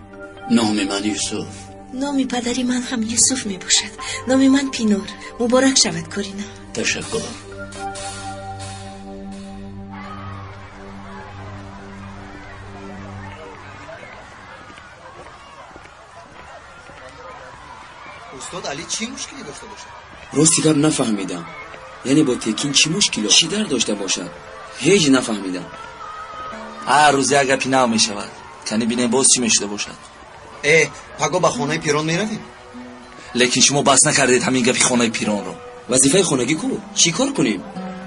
Номи ман Юсуф. Номи падари ман ҳам Юсуф мебошад. Номи ман Пинор. Муборак шавад, Корина. Ташаккур. Устод Алӣ чӣ мушкиле дошта бошад? Рости гап нафаҳмидам. Яъне бо Текин чӣ мушкило чӣ дар дошта бошад? Ҳеҷ нафаҳмидам. Ҳар рӯз як гапи нав мешавад. Кани бинем боз чӣ мешуда бошад. Э, паго ба хонаи пирон меравем? Лекин шумо бас накардед ҳамин гапи хонаи пиронро. Вазифаи хонагӣ ку? Чӣ кор кунем?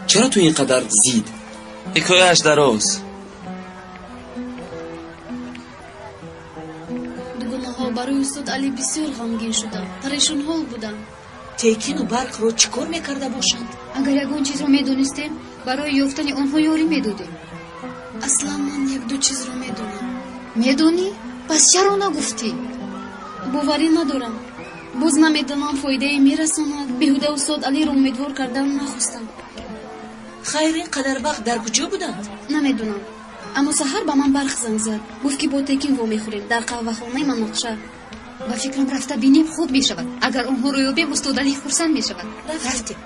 Чаро ту ин қадар зид? Ҳикояаш дароз. Дугонаҳо, барои устод Алӣ бисёр ғамгин шудам, парешонҳол будам. Текину Барқро чӣ кор мекарда бошанд? Агар ягон чизро медонистем, барои ёфтани онҳо ёрӣ медодем. Аслан ман як-ду чизро медонам. Медонӣ? Пас чаро нагуфтӣ? Боварӣ надорам. Боз намедонам фоидае мерасонад. Беҳуда устод Алиро умедвор кардан нахостам. Хайр, ин қадар вақт дар куҷо буданд? Намедонам. Аммо саҳар ба ман Барқ занг зад. Гуфт ки бо Текин вомехӯрем дар қаҳвахонаи Манақша. Ба фикрам рафта бинем хуб мешавад. Агар онҳоро ёбем, устод Али хурсанд мешавад. Рафтем.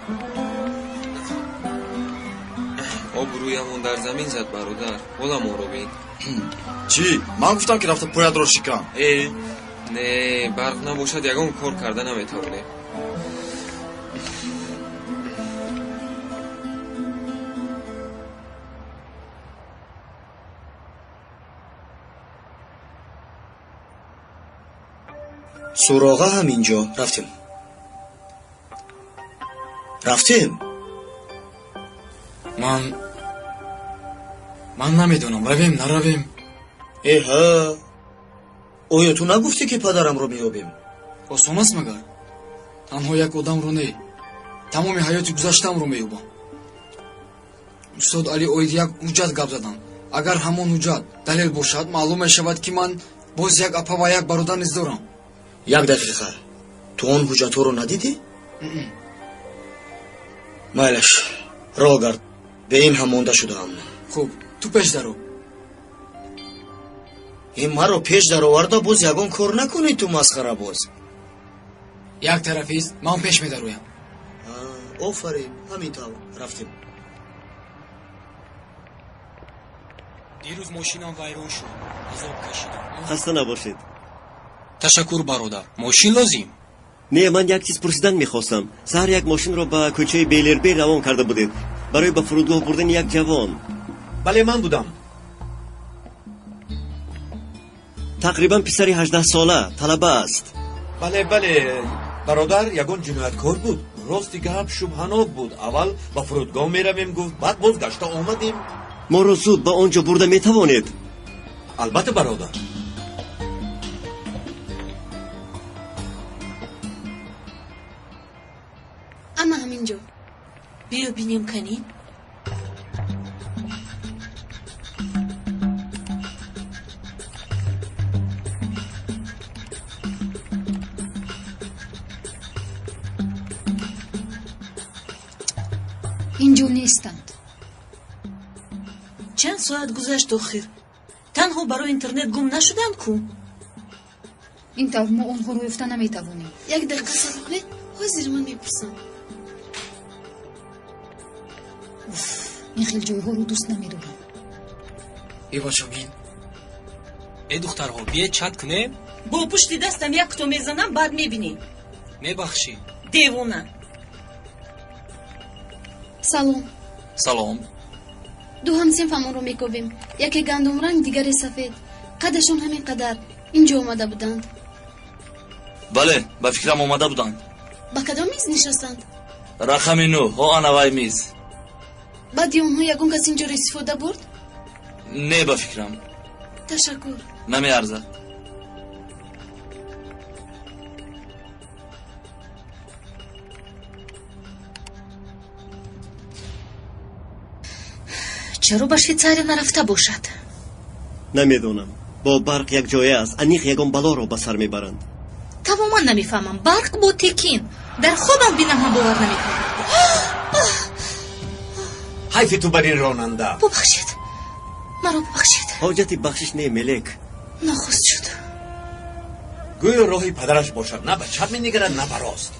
Обрӯямон дар замин зад, бародар. Ҳоламонро бин. Чӣ? Ман гуфтам ки рафта поятро шикан. Э, не, барқ набошад, ягон кор карда наметавонем. Суроға ҳам инҷо. Рафтем. Рафтем. Ман намедонам, равем, наравем. Эҳа, оё ту нагуфтӣ ки падарамро меёбем? Осон аст магар? Танҳо як одамро не, тамоми ҳаёти гузаштаамро меёбам. Устод Алӣ оид як ҳуҷҷат гап заданд. Агар ҳамон ҳуҷҷат далел бошад, маълум мешавад ки ман боз як апа ва як бародар низ дорам. Як дақиқа, ту он ҳуҷҷатҳоро надидӣ? Майлаш, роҳ гард, бе ин ҳам монда шудаам. Хуб, ту пеш даро. Ин маро пеш дароварда боз ягон кор накунӣ, ту масхарабоз. Як тарафист, ман пеш медароям. Офарин, ҳамин тавр, рафтем. Дирӯз мошинам вайрон шуд, азоб кашидам. Хаста набошед. Ташаккур, бародар. Мошин лозим? Не, ман як чиз пурсидан мехостам. Саҳар як мошинро ба кӯчаи Белербей равон карда будед барои ба фурудгоҳ бурдани як ҷавон. Бале, ман будам. Тақрибан писари 18-сола, талаба аст. Бале, бале, бародар, ягон ҷинояткор буд? Рости гап шубҳанок буд. Аввал ба фурудгоҳ меравем гуфт, баъд боз гашта омадем. Моро зуд ба он ҷо бурда метавонед? Албатта, бародар. Ана ҳамин ҷо. Биё бинем, канӣ. Инҷо нестанд. Чанд соат гузашт охир. Танҳо барои интернет гум нашуданд ку? Ин тавр мо онҳоро ёфта наметавонем. Як дақиқа сабр кунед, ҳозир ман мепурсам. Уф, ин хел ҷойҳоро дӯст намедорам. Ивачогин, э духтарҳо, биед чат кунем. Бо пушти дастам якто мезанам, баъд мебинӣ. Мебахшӣ. Девона. Салом. Салом. Ду ҳамсинфамонро мекобем. Яке гандумранг, дигаре сафед. Қадашон ҳамин қадар. Инҷо омада буданд. Бале, ба фикрам омада буданд. Ба кадом миз нишастанд? Рақами 9, ҳо анавай миз. Баъди онҳо ягон кас инҷоро истифода бурд? Не, ба фикрам. Ташаккур. Намеарзад. Чаро ба Швейтсария нарафта бошад? Намедонам. Бо барқ як ҷоя аст. Аниқ ягон балоро ба сар мебаранд. Тамоман намефаҳмам. Барқ бо Текин. Дар хобам бинам ҳам бовар намекунам. Ҳайфи ту бар ин ронанда. Бубахшед. Маро бубахшед. Ҳоҷати бахшиш не, Мелек. Нохуст шуд. Гӯё роҳи падараш бошад, на ба чап менигарад, на ба рост.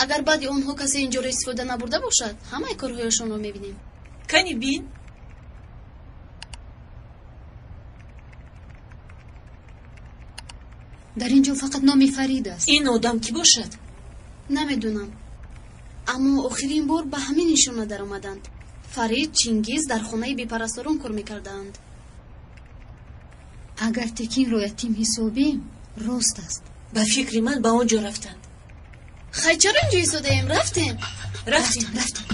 Агар баъди онҳо касе инҷоро истифода набурда бошад, ҳамаи корҳояшонро мебинем. Кани бин? Дар ин ҷо фақат номи Фарид аст. Ин одам кӣ бошад? Намедонам. Аммо охирин бор ба ҳамин нишона даромаданд. Фарид, Чингиз дар хонаи бепарасторон кор мекардаанд. Агар Текинро ятим ҳисобем, рост аст. Ба фикри ман ба он ҷо рафтанд. Хай, чаро инҷо истодаем? Рафтем. Рафтем, рафтем.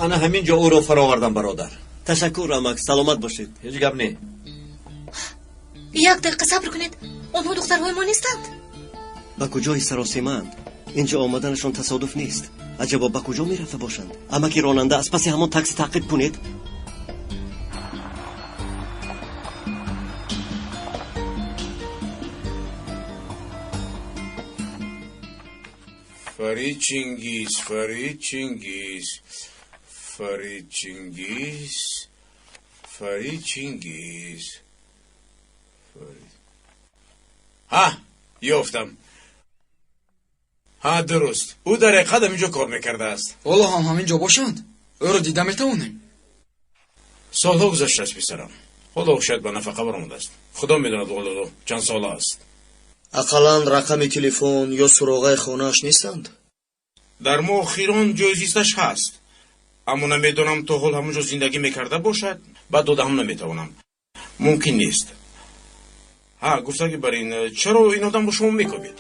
Ана ҳамин ҷо ӯро фаровардам, бародар. Ташаккур, амак, саломат бошед. Ҳеҷ гап не. Як дақиқа сабр кунед. Онҳо духтарҳои мо нестанд. Ба куҷои саросимаанд? Инҷо омаданашон тасодуф нест. Аҷабо ба куҷо мерафта бошанд? Амаки ронанда, аз паси ҳамон такси таъқиб кунед. Фарид Чингиз, Фарид Чингиз, Фарид Чингиз, Фарид Чингиз. Ҳа, ёфтам. Ҳа, дуруст. Ӯ дар ҳақиқат ҳамин ҷо кор мекардааст. Ҳоло ҳам ҳамин ҷо бошанд? Ӯро дида метавонем? Солҳо гузаштааст, писарам. Ҳоло шояд ба нафақа баромадааст. Худо медонад ҳоло чанд сола аст. Ақаллан рақами телефон ё суроғаи хонааш нестанд? Дар мо охирон ҷои зисташ ҳаст. Аммо намедонам то ҳол ҳамон ҷо зиндагӣ мекарда бошад. Баъд дода ҳам наметавонам. Мумкин нест. Ҳа, гуфта ки бар ин чаро ин одамро шумо мекобед?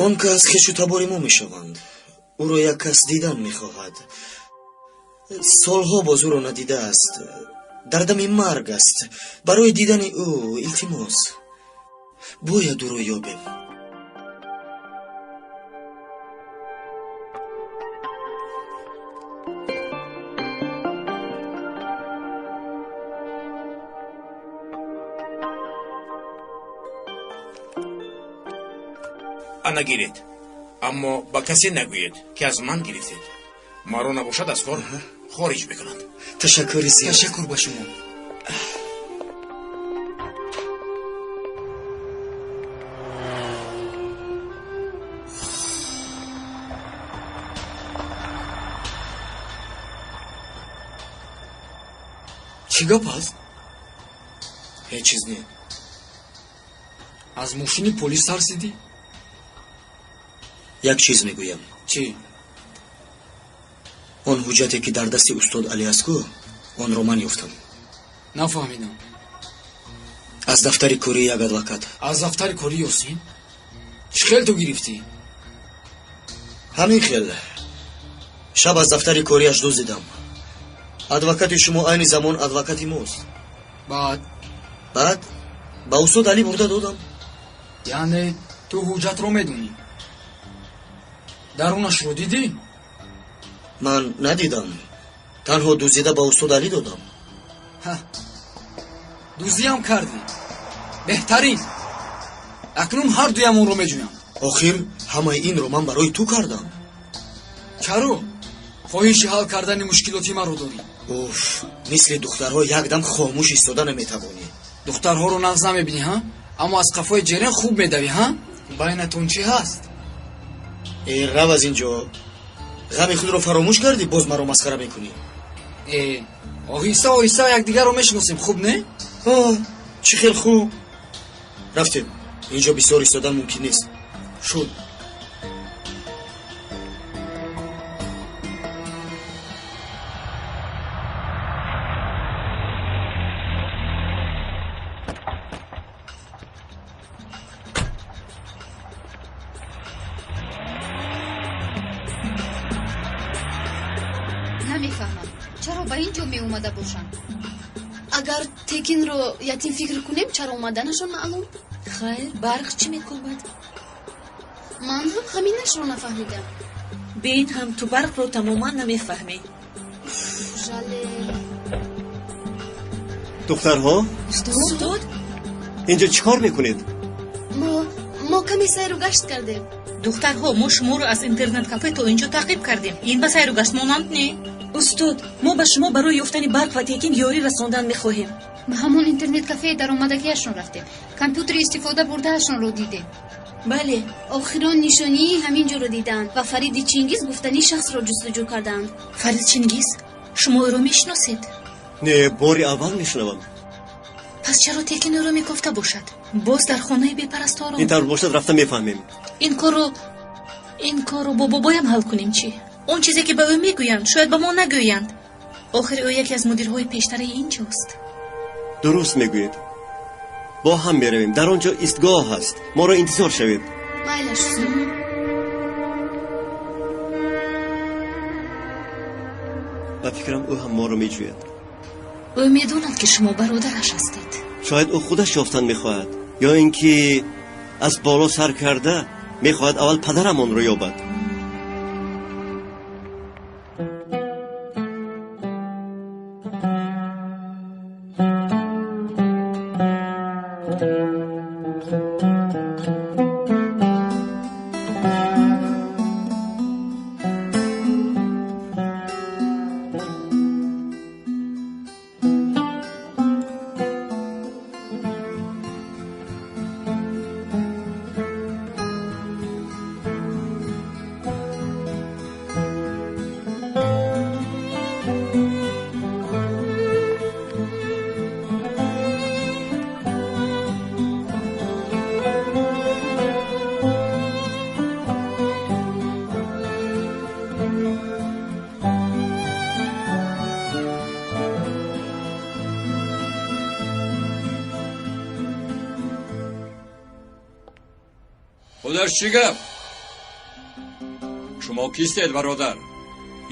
Он кас хешу табори мо мешаванд. Ӯро як кас дидан мехоҳад. Солҳо боз ӯро надидааст. Дар дами марг аст. Барои дидани ӯ илтимос. Бояд ӯро ёбем. Ана гиред, аммо ба касе нагӯед, ки аз ман гирифтед. Маро набошад аз кор хориҷ мекунанд. Ташаккури зиёд. Ташаккур ба шумо. Чӣ гап аст? Ҳеҷ чиз не. Аз мошини полис тарсидӣ? Як чиз мегӯям. Чӣ? Он ҳуҷҷате ки дар дасти устод Алӣ аст ку, онро ман ёфтам. Нафаҳмидам. Аз дафтари кории як адвокат. Аз дафтари кори Ёсин? Чӣ хел ту гирифтӣ? Ҳамин хел. Шаб аз дафтари кориаш дуздидам. Адвокати шумо айни замон адвокати мост. Баъд? Баъд ба устод Алӣ бурда додам. Яъне ту ҳуҷҷатро медонӣ? Дарунашро дидӣ? Ман надидам. Танҳо дуздида ба устод Алӣ додам. Дуздиам кардӣ. Беҳтарин. Акнун ҳар дуямонро меҷӯям. Охир ҳамаи инро ман барои ту кардам. Чаро? Хоҳиши ҳал кардани мушкилоти маро дорӣ. Уф, мисли духтарҳо якдам хомӯш истода наметавонӣ. Духтарҳоро нағз намебинӣ, ҳа? Аммо аз қафои ҷерен хуб медавӣ, ҳа? Байнатон чӣ ҳаст? Э, рав аз ин ҷо. Ғами худро фаромӯш кардӣ, боз маро масхара мекунӣ. Э, оҳиста оҳиста якдигарро мешиносем, хуб не? Чӣ хел хуб. Рафтем. Инҷо бисёр истодан мумкин нест. Шуд. Намефаҳмам, чаро ба ин ҷо меомада бошанд? Агар Текинро ятим фикр кунем, чаро омаданашон маълум? Хайр, барқ чӣ мекӯбад? Ман ҳам ҳаминашро нафаҳмидам. Бин, ҳам ту барқро тамоман намефаҳмӣ. Жале. Духтарҳо? Устод? Инҷо чӣ кор мекунед? Мо каме сайру гашт кардем. Духтарҳо, мо шуморо аз интернет-кафе то инҷо таъқиб кардем. Ин ба сайру гашт монанд не? Устод, мо ба шумо барои ёфтани барқ ва Текин ёрӣ расондан мехоҳем. Ба ҳамон интернет-кафеи даромадагиашон рафтем. Компютери истифода бурдаашонро дидем. Бале. Охирон нишонии ҳамин ҷоро диданд ва Фариди Чингиз гуфтани шахсро ҷустуҷӯ карданд. Фарид Чингиз? Шумо ӯро мешиносед? Не, бори аввал мешунавам. Пас чаро Текин ӯро мекофта бошад? Боз дар хонаи бепарасторон. Ин тавр бошад, рафта мефаҳмем. Ин корро бо бобоям ҳал кунем чӣ? Он чизе ки ба ӯ мегӯянд, шояд ба мо нагӯянд. Охир ӯ яке аз мудирҳои пештараи ин ҷост. Дуруст мегӯед. Бо ҳам меравем. Дар он ҷо истгоҳ ҳаст. Моро интизор шавед. Майлаш. Ба фикрам ӯ ҳам моро меҷӯяд. Ӯ медонад, ки шумо бародараш ҳастед. Шояд ӯ худаш ёфтан мехоҳад, ё ин ки аз боло сар карда мехоҳад аввал падарамонро ёбад. Худаш чӣ гап? Шумо кистед, бародар?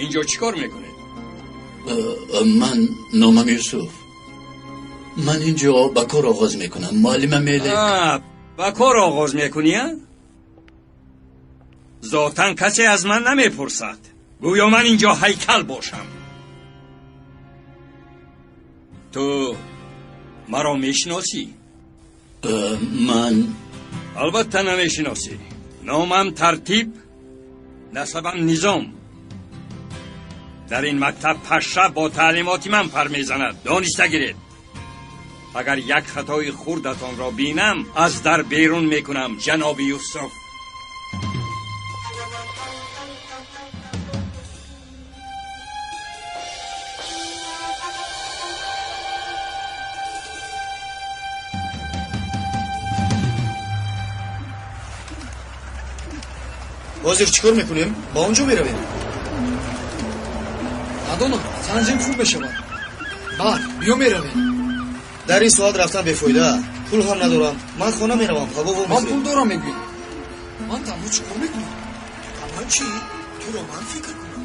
Инҷо чӣ кор мекунед? Ман номам Юсуф. Ман инҷо ба кор оғоз мекунам. Муаллима Мелек. Ба кор оғоз мекунӣ, а? Зотан касе аз ман намепурсад. Гӯё ман инҷо ҳайкал бошам. Ту маро мешиносӣ? Ман албатта намешиносӣ. Номам Тартиб, насабам Низом. Дар ин мактаб паша бо таълимоти ман пар мезанад. Дониста гиред. Агар як хатои хурдатонро бинам, аз дар берун мекунам, ҷаноби Юсуф. Ҳозир чӣ кор мекунем? Ба он ҷо меравем? Надонам, санҷим хуб мешавад. Бар, биё меравем. Дар ин соат рафтан бефоида. Пул ҳам надорам. Ман хона меравам, ҳаво во Ман пул дорам мегӯӣ. Ман танҳо чӣ кор мекунам? Ба ман чӣ? Туро ман фикр кунам.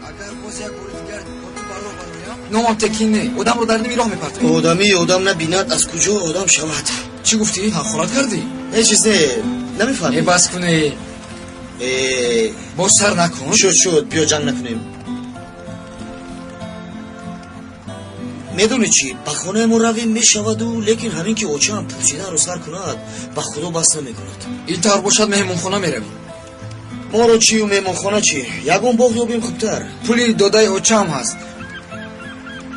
Агар боз як бори дигар бо ту ба роҳ бароям, номам Текин не. Одамро дар ними роҳ мепартоӣ. Одамӣ одам набинад, аз куҷо одам шавад? Чӣ гуфтӣ? Ҳақорат кардӣ? Ҳеҷ чиз не, намефаҳмӣ. Э, бас куне. Э, боз сар накун. Шуд, шуд, биё ҷанг накунем. Медонӣ чӣ, ба хонаи мо равем мешаваду, лекин ҳамин ки очаам пурсиданро сар кунад, ба худо бас намекунад. Ин тавр бошад, меҳмонхона меравем. Моро чию меҳмонхона чӣ? Ягон боғ ёбем хубтар. Пули додаи очаам ҳаст.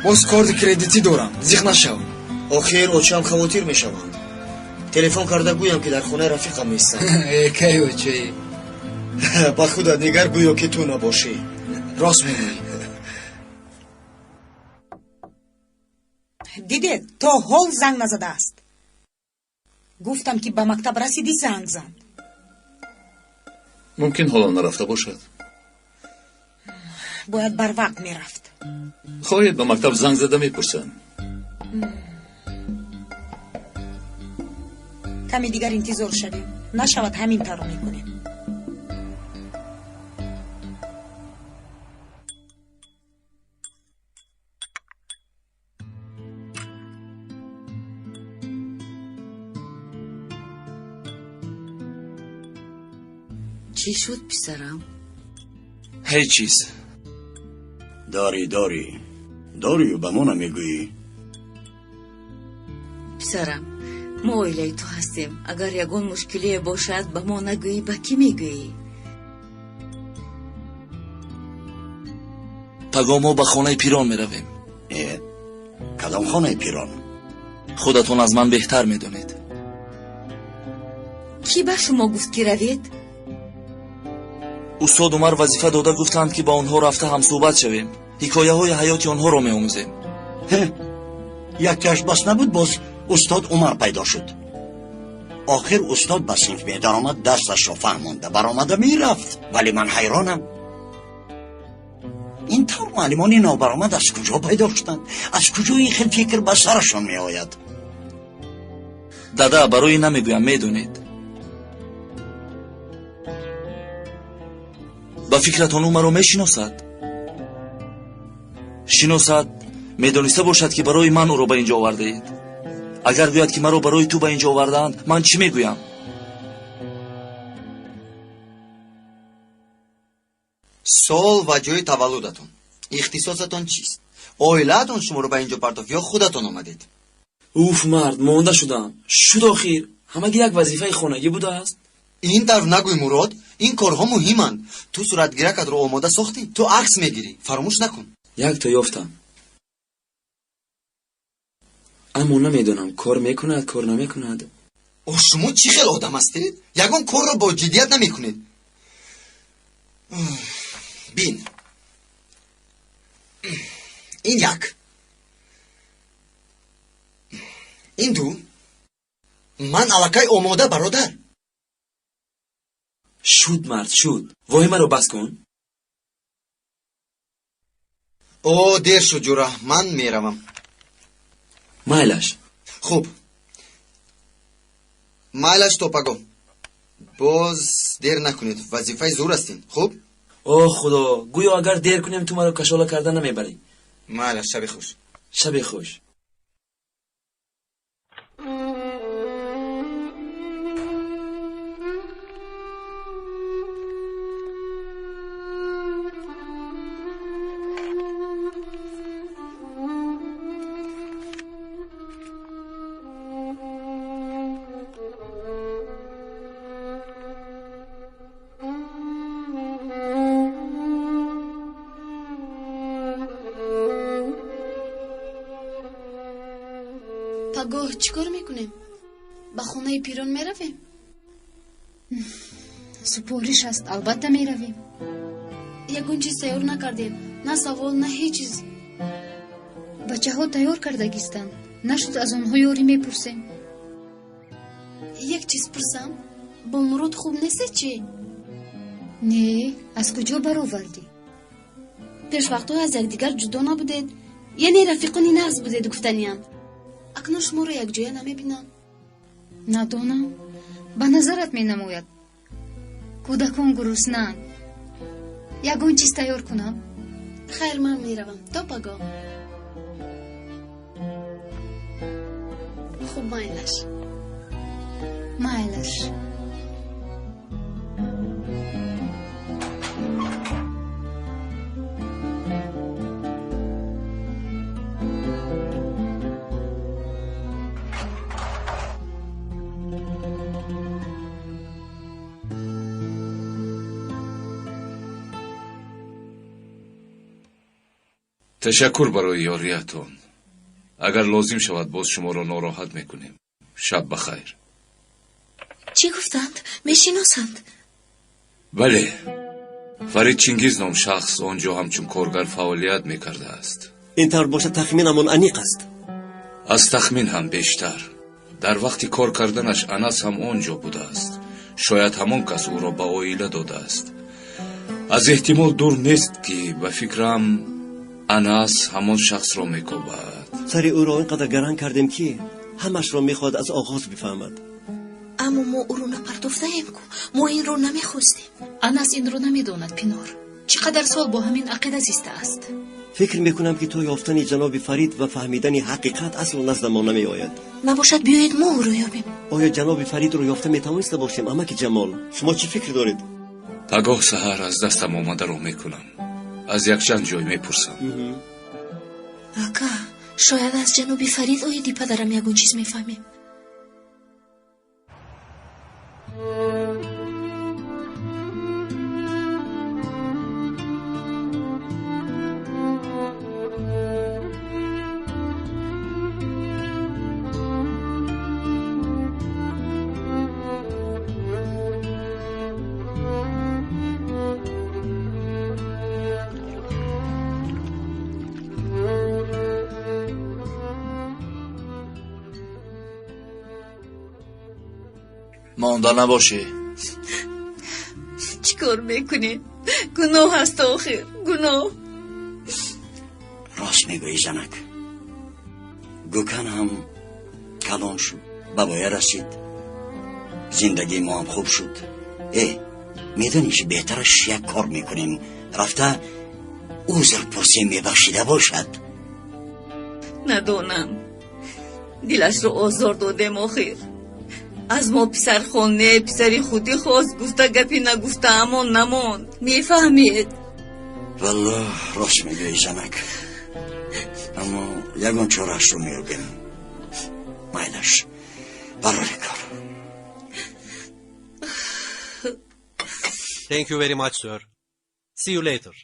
Боз корти кредитӣ дорам, зиқ нашав. Охир очаам хавотир мешаванд. Телефон карда гӯям, ки дар хонаи рафиқам меистам. Э, кай очаи? Ба худат нигар, гӯё ки ту набошӣ. Рост мегӯӣ. Дидед, то ҳол занг назадааст. Гуфтам, ки ба мактаб расидӣ, занг зан. Мумкин ҳоло нарафта бошад. Бояд барвақт мерафт. Хоҳед, ба мактаб занг зада мепурсам. Каме дигар интизор шавем. Нашавад, ҳамин тавр мекунем. Чӣ шуд, писарам? Ҳеҷ чиз. Дорӣ, дорӣ, дорию ба мо намегӯӣ. Писарам, мо оилаи ту ҳастем. Агар ягон мушкилие бошад, ба мо нагӯӣ, ба кӣ мегӯӣ? Пагоҳ мо ба хонаи пирон меравем. Э, кадом хонаи пирон? Худатон аз ман беҳтар медонед. Кӣ ба шумо гуфт, ки равед? Устод Умар вазифа дода гуфтанд, ки ба онҳо рафта ҳамсӯҳбат шавем, ҳикояҳои ҳаёти онҳоро меомӯзем. Якташ бас набуд, боз устод Умар пайдо шуд. Охир устод ба синф медаромад, дарсашро фаҳмонда баромада мерафт. Вале ман ҳайронам, ин тавр муаллимони нобаромад аз куҷо пайдо шуданд? Аз куҷо ин хел фикр ба сарашон меояд? Дада, барои намегӯям, медонед. Ба фикратон, ӯ маро мешиносад? Шиносад, медониста бошад, ки барои ман ӯро ба ин ҷо овардаед. Агар гӯяд, ки маро барои ту ба ин ҷо овардаанд, ман чӣ мегӯям? Сол ва ҷои таваллудатон, ихтисосатон чист? Оилаатон шуморо ба ин ҷо партофт ё худатон омадед? Уф, мард, монда шудам. Шуд, охир ҳамагӣ як вазифаи хонагӣ будааст. Ин тавр нагӯй, Мурод, ин корҳо муҳиманд. Ту суратгиракатро омода сохтӣ? Ту акс мегирӣ, фаромӯш накун. Якто ёфтам, аммо намедонам, кор мекунад, кор намекунад. О, шумо чӣ хел одам ҳастед? Ягон корро бо ҷиддият намекунед. Бин, ин як, ин ду. Ман аллакай омода, бародар. Шуд, мард, шуд, воҳимаро бас кун. О, дер шуд, ҷура, ман меравам. Майлаш. Хуб, майлаш, то пагоҳ. Боз дер накунед, вазифаи зур аст ин, хуб? О худо, гӯё агар дер кунем, ту маро кашола карда намебарӣ. Майлаш, шаби хуш. Шаби хуш. Пагоҳ чӣ кор мекунем? Ба хонаи пирон меравем? Супориш аст, албатта меравем. Ягон чиз тайёр накардем, на савол, на ҳеҷ чиз. Бачаҳо тайёр кардагистанд. Нашуд, аз онҳо ёрӣ мепурсем. Як чиз пурсам, бо Мурод хуб нестед чӣ? Не, аз куҷо баровардӣ? Пешвақтҳо аз якдигар ҷудо набудед, яъне рафиқони нағз будед, гуфтаниям. Акнун шуморо якҷоя намебинам. Надонам, ба назарат менамояд, кӯдакон гуруснаанд. Ягон чиз тайёр кунам? Хайр, ман меравам, то пагоҳ. Хуб, майлаш. Майлаш. Ташаккур барои ёриятон. Агар лозим шавад, боз шуморо нороҳат мекунем. Шаб бахайр. Чӣ гуфтанд? Мешиносанд? Бале, Фарид Чингиз ном шахс он ҷо ҳамчун коргар фаъолият мекардааст. Ин тавр бошад, тахминамон аниқ аст. Аз тахмин ҳам бештар. Дар вақти кор карданаш Анас ҳам он ҷо будааст. Шояд ҳамон кас ӯро ба оила додааст. Аз эҳтимол дур нест, ки ба фикрам, Анас ҳамон шахсро мекобад. Сари ӯро ин қадар гаранг кардем, ки ҳамашро мехоҳад аз оғоз бифаҳмад. Аммо мо ӯро напартофтаем ку, мо инро намехостем. Анас инро намедонад, Пинор. Чӣ қадар сол бо ҳамин ақида зистааст. Фикр мекунам, ки то ёфтани ҷаноби Фарид ва фаҳмидани ҳақиқат асло назда мо намеояд. Набошад, биёед мо ӯро ёбем. Оё ҷаноби Фаридро ёфта метавониста бошем, амаки Ҷамол? Шумо чӣ фикр доред? Пагоҳ саҳар аз дастам омадаро мекунам. Аз якчанд ҷой мепурсам. Ака, шояд аз ҷаноби Фарид оиди падарам ягон чиз мефаҳмем. Монда набошӣ. Чӣ кор мекунӣ? Гуноҳ аст охир, гуноҳ. Рост мегӯӣ, занак. Гӯкан ҳам калон шуд, ба воя расид, зиндагии мо ҳам хуб шуд. Э, медонӣ чи беҳтараш? Як кор мекунем, рафта узр пурсем, мебахшида бошад. Надонам, дилашро озор додем охир. Аз мо писархон не, писари худӣ хост, гуфта гапи нагуфтаамон намонд, мефаҳмед. Валлоҳ, рост мегӯӣ, занак, аммо ягон чораашро меёбем. Майлаш, барори кор. Thank you very much, sir. See you later.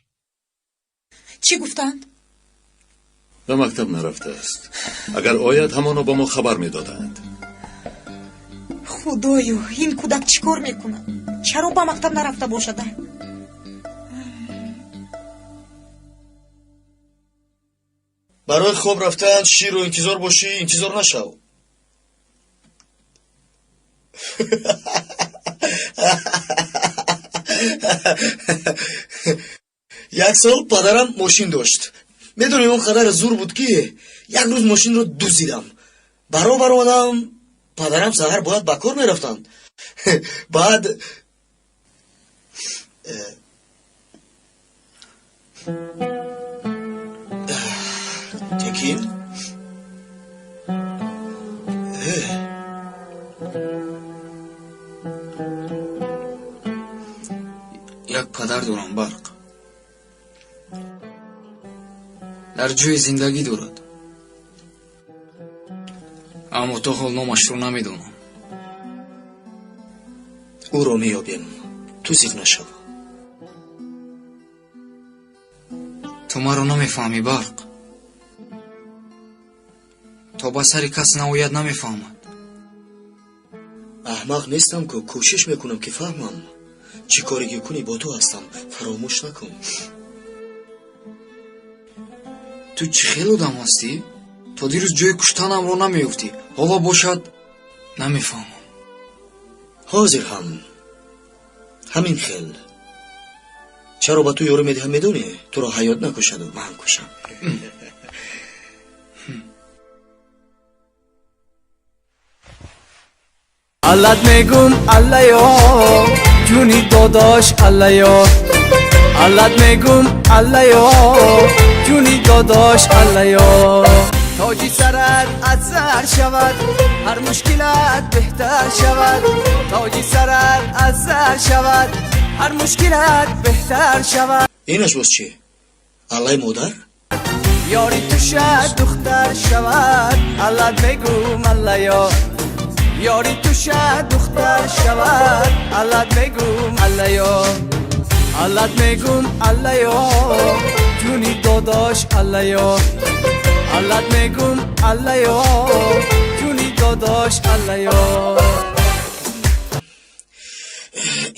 Чӣ гуфтанд? Ба мактаб нарафтааст. Агар ояд, ҳамоно ба мо хабар медоданд. Худоё, ин кӯдак чӣ кор мекунад? Чаро ба мактаб нарафта бошад? Барои хоб рафтан ширро интизор бошӣ, интизор нашав. Як сол падарам мошин дошт. Медонӣ, он қадар зур буд, ки як рӯз мошинро дуздидам. Баробар омадам, падарам саҳар бояд ба кор мерафтанд. Баъд Текин, э. Як падар дорам, Барқ, дар ҷои зиндагӣ дорад, аммо то ҳол номашро намедонам. Ӯро меёбем, ту зиқ нашав. Ту маро намефаҳмӣ, Барқ. То ба сари кас наояд, намефаҳмад. Аҳмақ нестам ку, кӯшиш мекунам, ки фаҳмам. Чӣ коре ки кунӣ, бо ту ҳастам, фаромӯш накун. Ту чӣ хел одам ҳастӣ? То дирӯз ҷои куштанамро намеёфтӣ, ҳоло бошад, намефаҳмам. Ҳозир ҳам ҳамин хел. Чаро ба ту ёрӣ медиҳам медонӣ? Туро ҳаёт накушаду ман кушам. Аллат мегум аллаё, ҷуни додош аллаё. Аллат мегум аллаё, ҷуни додош аллаё. Тоҷи сарат аз зар шавад, ҳар мушкилат беҳтар шавад. Тоҷи сарат аз зар шавад, ҳар мушкилат беҳтар шавад. Инаш боз чӣ? Аллаи модар? Ёри ту шад духтар шавад, аллат мегум аллаё. Ёри ту шад духтар шавад, аллат мегум аллаё. Аллат мегум аллаё, ҷуни додош аллаё. Аллат мегум аллаё, ҷуни додош аллаё.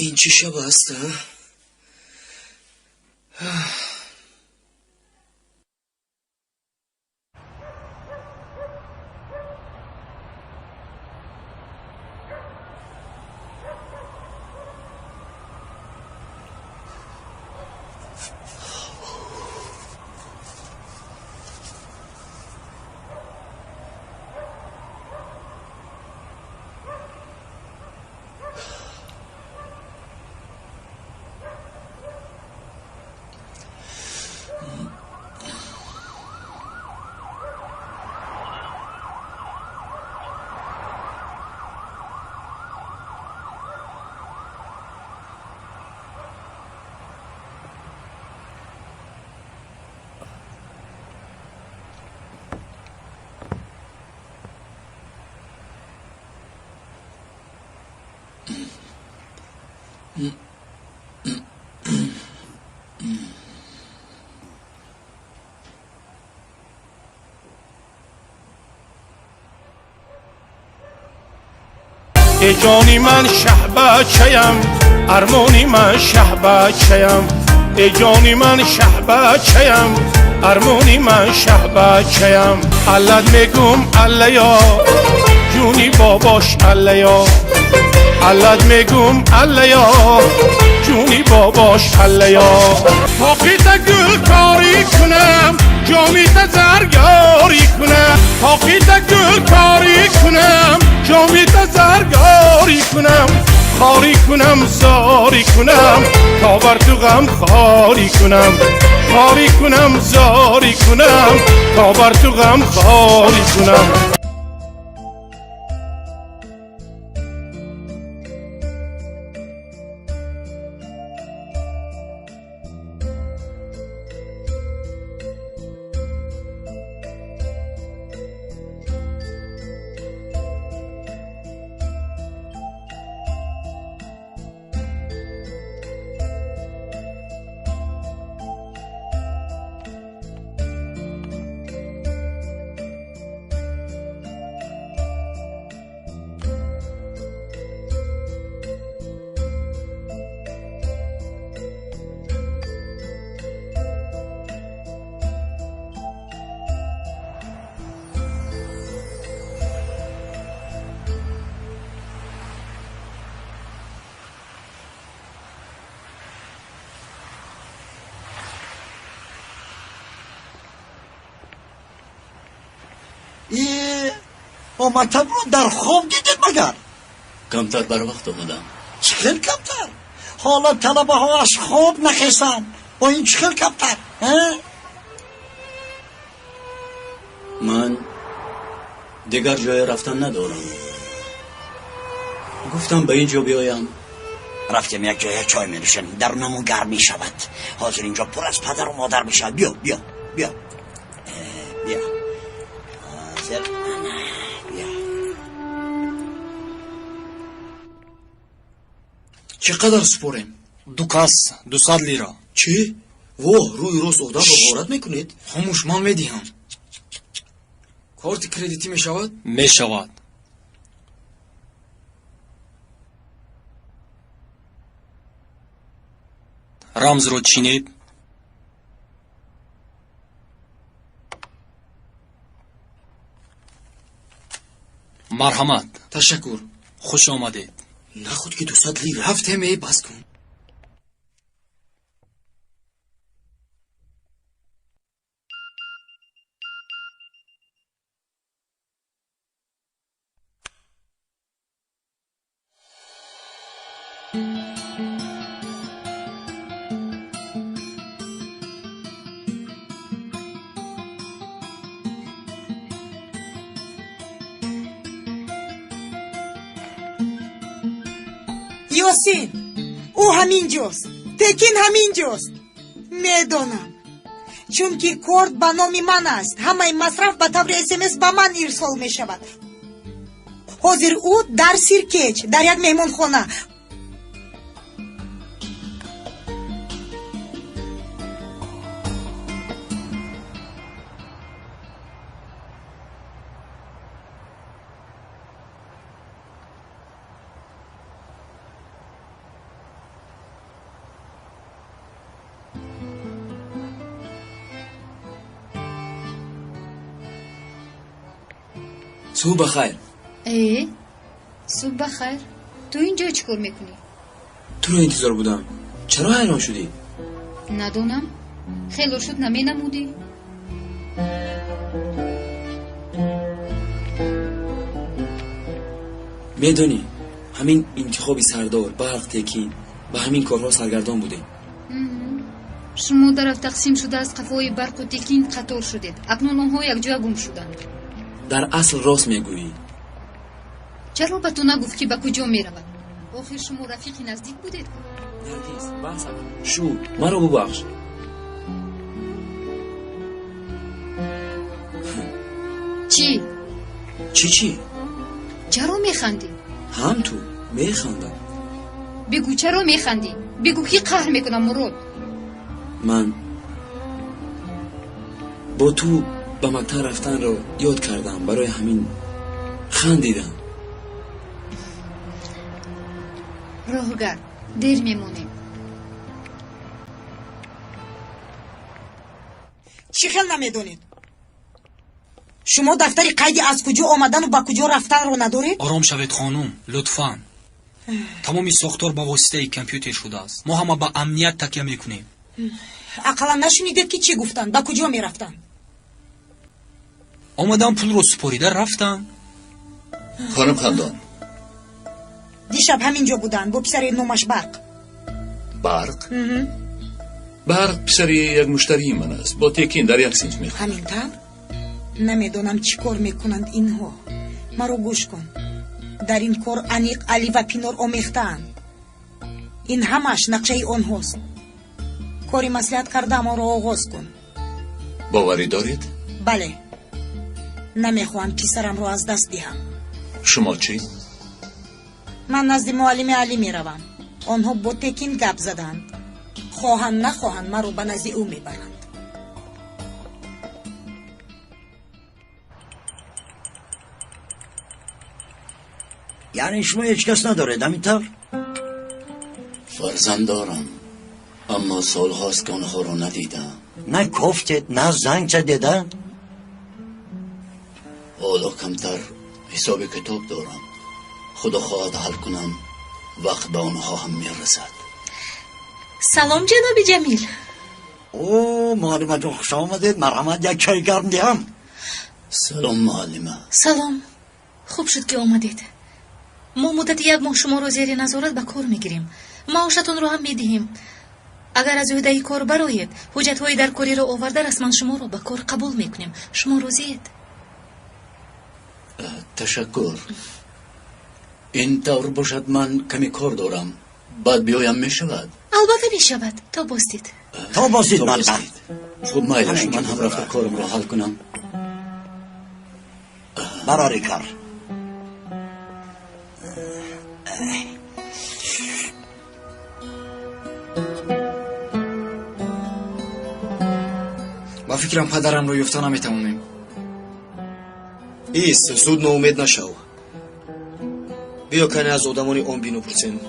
Ин чӣ шаб аст, а? Эй ҷони ман шаҳбачаям, армони ман шаҳбачаям. Эй ҷони ман шаҳбачаям, армони ман шаҳбачаям. Аллат мегум аллаё, ҷуни бобош аллаё. Аллат мегум аллаё, ҷуни бобош аллаё. Тоқита гулкорӣ кунам, ҷомита заргорӣ кунам. Тоқита гулкорӣ кунам, ҷомита заргорӣ кунам. Хорӣ кунам, зорӣ кунам, то бар ту ғам хорӣ кунам. Хорӣ кунам, зорӣ кунам, то бар ту ғам хорӣ кунам. Мактабро дар хоб дидед магар? Камтар барвақт омадам. Чӣ хел камтар? Ҳоло талабаҳо аз хоб нахестанд. Бо ин чӣ хел камтар? Ман дигар ҷое рафтан надорам. Гуфтам ба ин ҷо биёям. Рафтем як ҷоя чой менӯшем, дарунамон гарм мешавад. Ҳозир инҷо пур аз падару модар мешавад. Биё, биё, биё, биё. Ҳозир биё. Чӣ қадар супорем? Ду кас 200 лира. Чӣ? Воҳ, рӯи рост одамро ғорат мекунед? Хомӯш, ман медиҳам. Корти кредитӣ мешавад? Мешавад. Рамзро чинед. Марҳамат. Ташаккур. Хуш омадед. Нахуд ки 200 лира. Ҳафтем, эй, бас кун. Ёсин, ӯ ҳамин ҷост. Текин ҳамин ҷост. Медонам, чунки корт ба номи ман аст. Ҳамаи масраф ба таври СМС ба ман ирсол мешавад. Ҳозир ӯ дар Сиркеч, дар як меҳмонхона. Субҳ ба хайр. Э, субҳ ба хайр. Ту ин ҷо чӣ кор мекунӣ? Туро интизор будам. Чаро ҳайрон шудӣ? Надонам, хело шуд наменамудӣ. Медонӣ, ҳамин интихоби сардор, Барқ, Текин, ба ҳамин корҳо саргардон будем. Шумо дараф тақсим шуда аз қафои Барқу Текин қатор шудед. Акнун онҳо якҷоя гум шуданд. Дар асл рост мегӯӣ. Чаро ба ту нагуфт, ки ба куҷо меравад? Охир шумо рафиқи наздик будед. Наргиз, бас шуд, маро бубахш. Чӣ? Чӣ, чӣ? Чаро механдӣ? Ҳам ту механдам. Бигӯ, чаро механдӣ? Бигӯ, ки қаҳр мекунам, Мурод. Ман бо ту ба мактаб рафтанро ёд кардам, барои ҳамин хандидам. Роҳгар, дер мемонем. Чӣ хел намедонед? Шумо дафтари қайди аз куҷо омадану ба куҷо рафтанро надоред? Ором шавед, хонум, лутфан. Тамоми сохтор ба воситаи компютер шудааст. Мо ҳама ба амният такя мекунем. Ақаллан нашунидед, ки чӣ гуфтанд, ба куҷо мерафтанд? Омадан, пулро супорида рафтан. Хонум Хандон. Дишаб ҳамин ҷо буданд бо писари номаш Барқ. Барқ? Барқ писари як муштарии ман аст. Бо Текин дар як синф мехонад. Ҳамин тавр? Намедонам, чӣ кор мекунанд инҳо. Маро гӯш кун, дар ин кор аниқ Али ва Пинор омехтаанд. Ин ҳамааш нақшаи онҳост. Кори маслиҳат кардаамонро оғоз кун. Боварӣ доред? Бале, намехоҳам писарамро аз даст диҳам. Шумо чӣ? Ман назди муаллими Алӣ меравам. Онҳо бо Текин гап заданд. Хоҳанд нахоҳанд, маро ба назди ӯ мебаранд. Яъне шумо ҳеҷ кас надоред, ҳамин тавр? Фарзанд дорам, аммо солҳост, ки онҳоро надидам. На кофтед, на занг задед, а? Ҳоло камтар ҳисоби китоб дорам. Худо хоҳад, ҳал кунам, вақт ба онҳо ҳам мерасад. Салом, ҷаноби Ҷамил. О, муаллимаҷон, хуш омадед. Марҳамат, як чой гарм диҳам? Салом, муаллима. Салом, хуб шуд, ки омадед. Мо муддати як моҳ шуморо зери назорат ба кор мегирем, маошатонро ҳам медиҳем. Агар аз ӯҳдаи кор бароед, ҳуҷҷатҳои даркориро оварда, расман шуморо ба кор қабул мекунем. Шумо розиед? Ташаккур. Ин тавр бошад, ман каме кор дорам, баъд биёям, мешавад? Албатта, мешавад. То боздид. То боздид, мардак. Хуб, майлаш, ман ҳам рафта корамро ҳал кунам. Барори кор. Ба фикрам, падарамро ёфта наметавонем. Ис, зуд ноумед нашав. Биё, кане аз одамони он бино пурсем.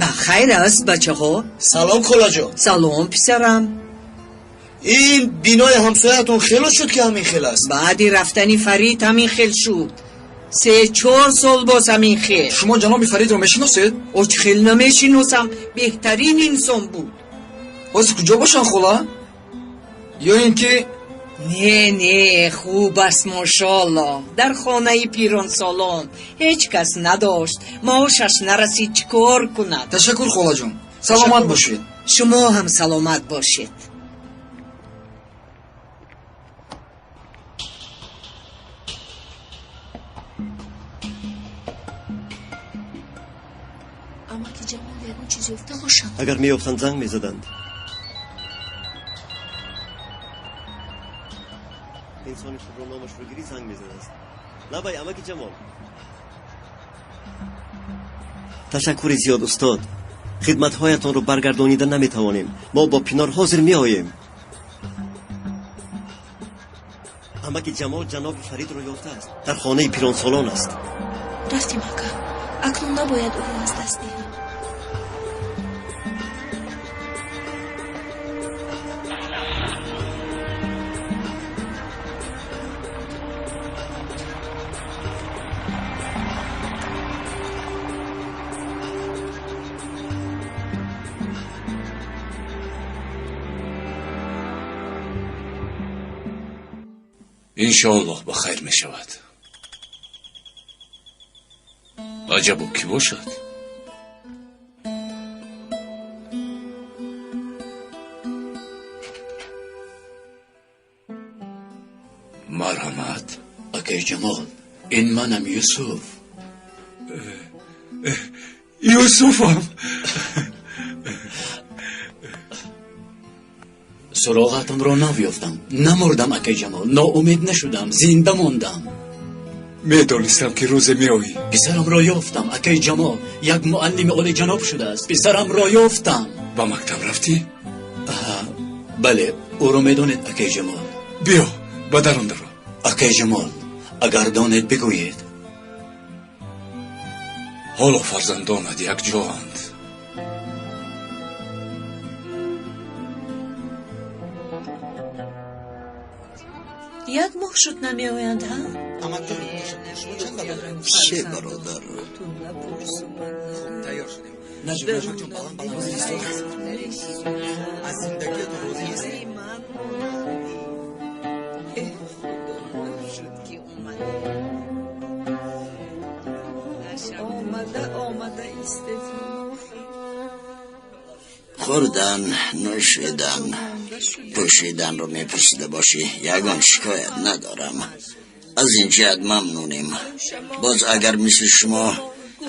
Ба хайр аст, бачаҳо? Салом, холаҷон. Салом, писарам. Ин бинои ҳамсояатон хело шуд, ки ҳамин хел аст. Баъди рафтани Фарид ҳамин хел шуд. 3-4 сол боз ҳамин хел. Шумо ҷаноби Фаридро мешиносед? Оч, хел намешиносам, беҳтарин инсон буд. Ҳозир куҷо бошанд, хола? Ё ин ки Не, не, хуб аст, мошоалло. Дар хонаи пиронсолон ҳеҷ кас надошт, маошаш нарасид, чӣ кор кунад? Ташаккур, холаҷон, саломат бошед. Шумо ҳам саломат бошед. Амаки Ҷамол ягон чиз ёфта бошанд? Агар меёфтанд, занг мезаданд. Инсони хубро номашро гирӣ, занг мезадааст. Лабай, амаки Ҷамол. Ташаккури зиёд, устод. Хидматҳоятонро баргардонида наметавонем. Мо бо Пинор ҳозир меоем. Амаки Ҷамол ҷаноби Фаридро ёфтааст, дар хонаи пиронсолон аст. Рафтем, ака, акнун набояд ӯро аз даст диҳем. Иншоаллоҳ, ба хайр мешавад. Аҷабо, кӣ бошад? Марҳамат. Акай Ҷамол, ин манам, Юсуф. Юсуфам. Суроғатонро нав ёфтам. Намурдам, акай Ҷамол, ноумед нашудам, зинда мондам. Медонистам, ки рӯзе меоӣ. Писарамро ёфтам, акай Ҷамол, як муаллими олиҷаноб шудааст. Писарамро ёфтам. Ба мактаб рафтӣ? Бале, ӯро медонед, акай Ҷамол? Биё, ба дарун даро. Акай Ҷамол, агар донед, бигӯед. Ҳоло фарзандонат якҷоанд. Як моҳ шуд, намеоянд, ҳа? Се бародар. Тайёр шудем. Аз зиндагиятон розӣ ҳастед? Омада, омада истед. Хӯрдан, нӯшидан, пӯшиданро мепурсида бошӣ, ягон шикоят надорам. Аз ин ҷиҳат мамнунем. Боз агар мисли шумо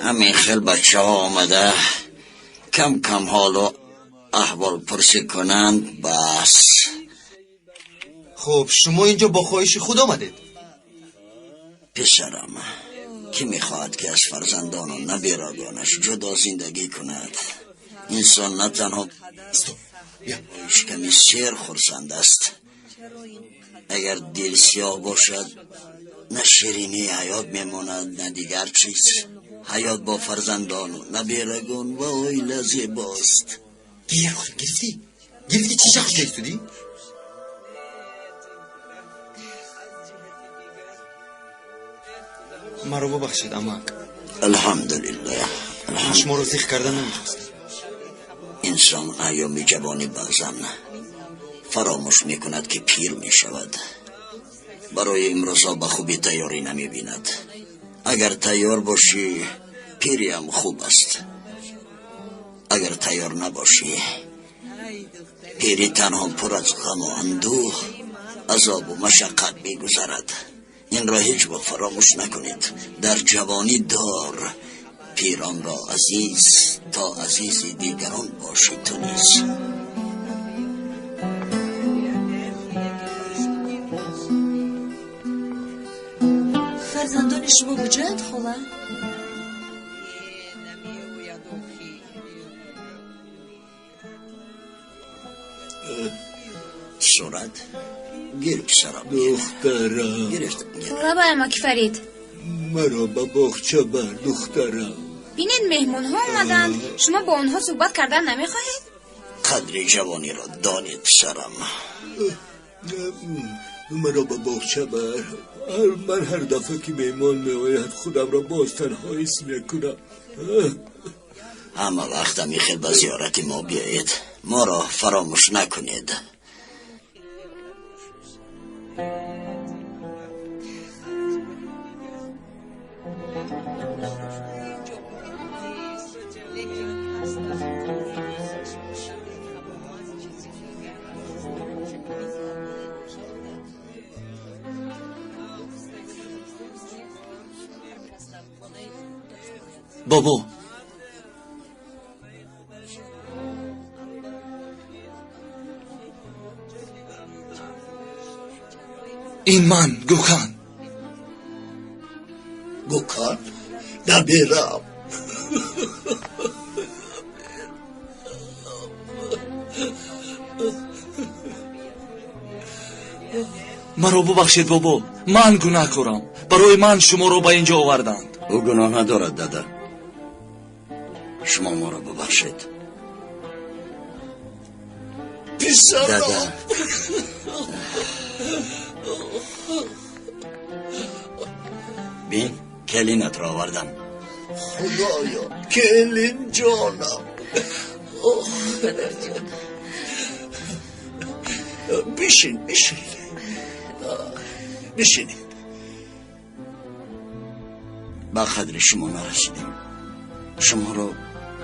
ҳамин хел бачаҳо омада кам кам ҳолу аҳвол пурсӣ кунанд, бас. Хуб, шумо инҷо бо хоҳиши худ омадед? Писарам, кӣ мехоҳад, ки аз фарзандону набирагонаш ҷудо зиндагӣ кунад? Инсон на танҳо шиками сер хурсанд аст. Агар дил сиёҳ бошад, на ширинии ҳаёт мемонад, на дигар чиз. Ҳаёт бо фарзандону набирагон ва оила зебост. Гир, гирифтӣ, гирифтӣ. Чӣ шахс истудӣ? Маро бубахшед, амак. Алҳамдулиллоҳ. Ман шуморо зиқ кардан намехостам. Инсон айёми ҷавонӣ баъзан фаромӯш мекунад, ки пир мешавад. Барои имрӯзҳо ба хубӣ тайёрӣ намебинад. Агар тайёр бошӣ, пириам хуб аст. Агар тайёр набошӣ, пирӣ танҳо пур аз ғаму андӯҳ, азобу машаққат мегузарад. Инро ҳеҷ вақт фаромӯш накунед. Дар ҷавонӣ дор пиронро азиз, то азизи дигарон бошӣ ту низ. Фарзандони шумо куҷоянд, хола? Сурат гир, писарам. Духтарам. Гирифтам. Лабай, амаки Фарид. Маро ба боғча бар, духтарам. Бинед, меҳмонҳо омаданд. Шумо бо онҳо суҳбат кардан намехоҳед? Қадри ҷавониро донед, писарам. Маро ба боғча бар. Ман ҳар дафъа ки меҳмон меояд, худамро боз танҳо ҳис мекунам. Ҳама вақт ҳамин хел ба зиёрати мо биёед, моро фаромӯш накунед. Бобо, ин ман Гӯкан. Гӯкан, наберам. Маро бубахшед, бобо, ман гунаҳкорам. Барои ман шуморо ба ин ҷо оварданд. Ӯ гуноҳ надорад, дада. Шумо моро бубахшед. Писарам. Дада. Бин, келинатро овардам. Худоё, келин ҷонам. Падарҷон. Бишин, бишин, бишинед. Ба қадри шумо нарасидем. Шуморо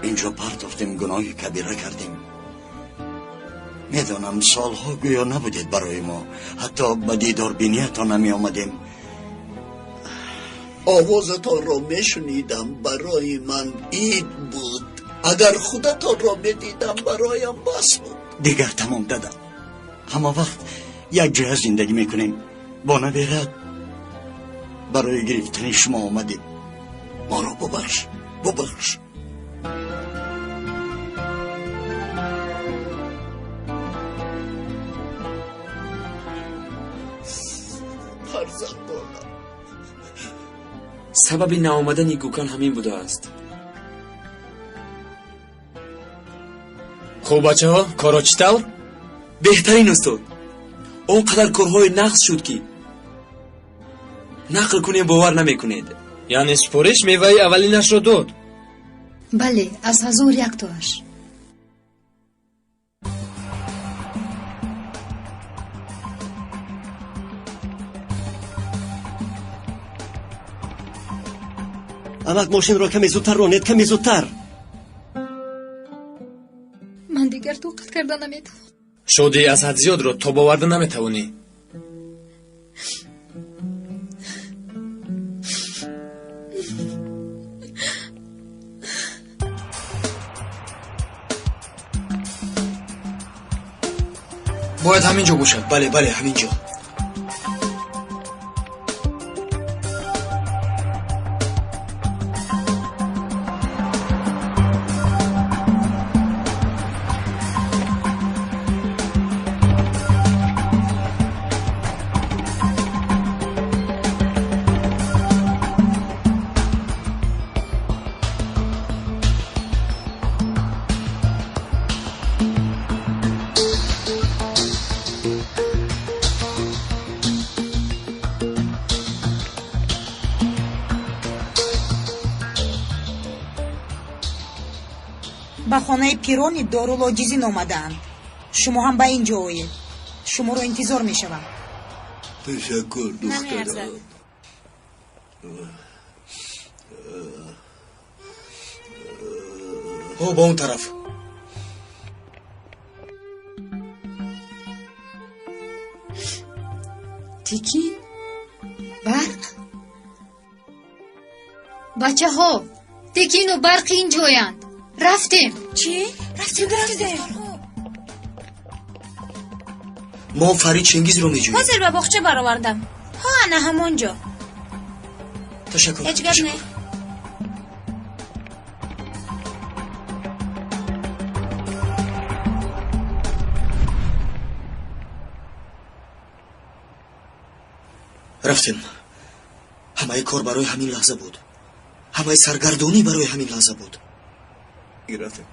инҷо партофтем, гуноҳи кабира кардем. Медонам, солҳо гӯё набудед барои мо. Ҳатто ба дидорбиниятон намеомадем. Овозатонро мешунидам, барои ман ид буд. Агар худатонро медидам, бароям бас буд. Дигар тамом, дада. Ҳама вақт як ҷоя зиндагӣ мекунем. Бо наберат барои гирифтани шумо омадем. Моро бубахш, бубахш. Фарзандонам. Сабаби наомадани Гӯкан ҳамин будааст. Хуб, бачаҳо, корро чӣ тавр? Беҳтарин, устод. Он қадар корҳои нағз шуд, ки нақл кунем, бовар намекунед. Яъне супориш меваи аввалинашро дод? Бале, аз 1000 яктоаш. Амак, мошинро каме зудтар ронед, каме зудтар. Ман дигар тоқат карда наметавонам. Шодии аз ҳад зиёдро тоб оварда наметавонӣ. Бояд ҳамин ҷо бошад. Бале, бале, ҳамин ҷо. Ба хонаи пирони Дорулоҷизин омадаанд. Шумо ҳам ба ин ҷо оед. Шуморо интизор мешавам. Ташаккур, духтарам. Ҳо, ба он тараф. Тикин, Барқ, бачаҳо, Текину Барқ ин ҷоянд. Рафтем. Чӣ? Рафтем, рафтем. Мо Фарид Чингизро меҷӯем. Ҳозир ба боғча баровардам. Ҳо, ана ҳамон ҷо. Ташаккур. Ҳеҷ гап не. Рафтем. Ҳамаи кор барои ҳамин лаҳза буд. Ҳамаи саргардонӣ барои ҳамин лаҳза буд. Рафтем.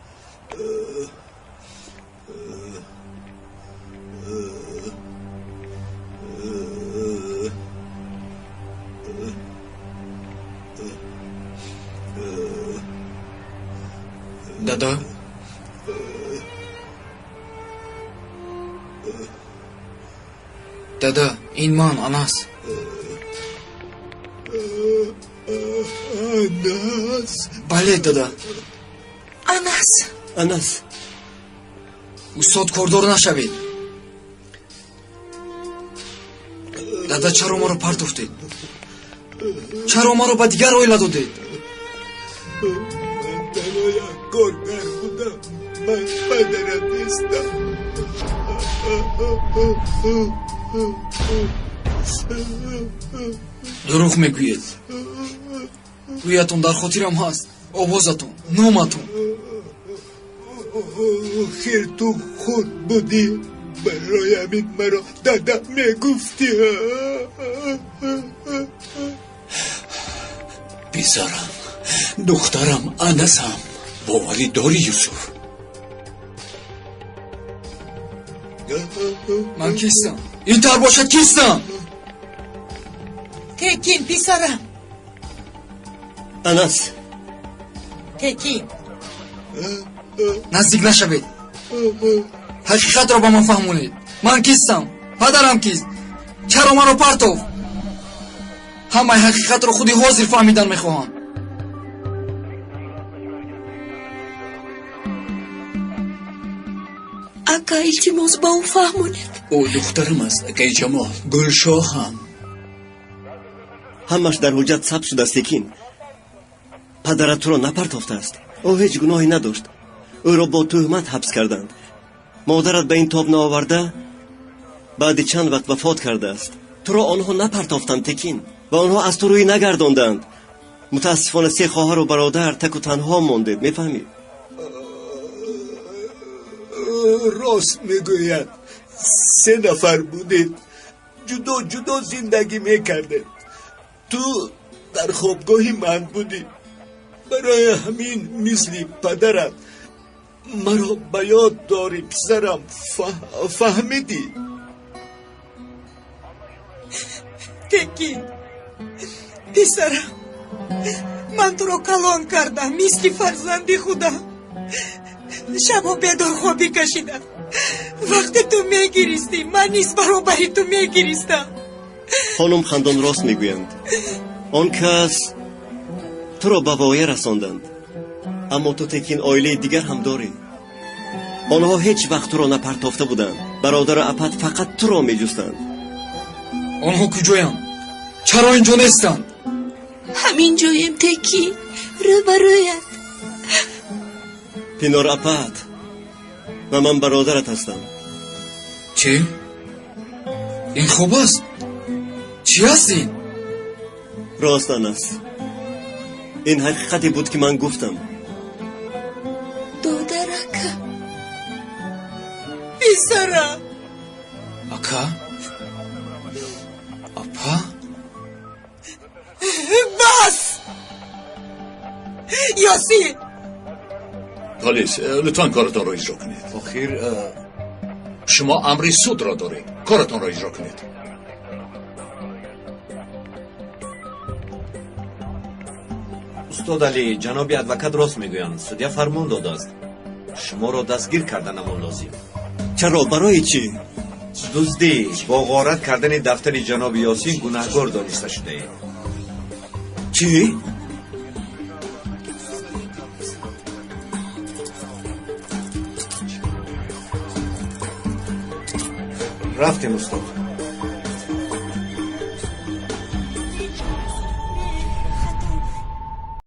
Дада, ин ман, Анас. Анас? Бале, дада. Анас. Анас. Устод, кордор нашавед. Дада, чаро маро партофтед? Чаро маро ба дигар оила додед? Ман танҳо як коргар будам. Ман падарат нестам. Дурӯғ мегӯед. Рӯятон дар хотирам ҳаст, овозатон, номатон. Охир ту худ будӣ. Барои ҳамин маро дада мегуфтӣ. Писарам, духтарам Анасам. Боварӣ дорӣ, Юсуф? Ман кистам? Ин тавр бошад, кистам? Текин, писарам. Анас. Текин. Наздик нашавед. Ҳақиқатро ба ман фаҳмонед. Ман кистам? Падарам кист? Чаро маро партофт? Ҳамаи ҳақиқатро худи ҳозир фаҳмидан мехоҳам. Ака, илтимос, ба ӯ фаҳмонед. Ӯ духтарам аст, акаи Ҷамол, Гулшоҳам. Ҳамаш дар ҳуҷҷат сабт шудааст, Текин. Падарат туро напартофтааст. Ӯ ҳеҷ гуноҳе надошт. Ӯро бо тӯҳмат ҳабс карданд. Модарат ба ин тоб наоварда, баъди чанд вақт вафот кардааст. Туро онҳо напартофтанд, Текин, ва онҳо аз ту рӯй нагардонданд. Мутаассифона, се хоҳару бародар таку танҳо мондед, мефаҳмӣ? Рост мегӯяд. Се нафар будед, ҷудо ҷудо зиндагӣ мекардед. Ту дар хобгоҳи ман будӣ. Барои ҳамин мисли падарат маро ба ёд дорӣ, писарам. Фаҳмидӣ? Текин, писарам, ман туро калон кардам мисли фарзанди худам. Шабо бедорхобӣ кашидам. Вақте ту мегиристӣ, ман низ баробари ту мегиристам. Хонум хандон рост мегӯянд. Он кас туро ба воя расонданд, аммо ту, Текин, оилаи дигар ҳам дорӣ. Онҳо ҳеҷ вақт туро напартофта буданд. Бародару апат фақат туро меҷустанд. Онҳо куҷоянд? Чаро инҷо нестанд? Ҳамин ҷоем, Текин, рӯ ба рӯят. Пинор апат ва ман бародарат ҳастам. Чӣ? Ин хуб аст? Чӣ аст ин? Рост, Анас, ин ҳақиқате буд, ки ман гуфтам. Додарака. Писарам. Ака, апа. Бас, Ёсин. Полис, лутфан коратонро иҷро кунед. Охир шумо амри судро доред, коратонро иҷро кунед. Устод Алӣ, ҷаноби адвокат рост мегӯянд. Судя фармон додааст, шуморо дастгир карданамон лозим. Чаро, барои чӣ? Дуздӣ бо ғорат кардани дафтари ҷаноби Ёсин гунаҳгор дониста шудаед. Чӣ? Рафтем, устод.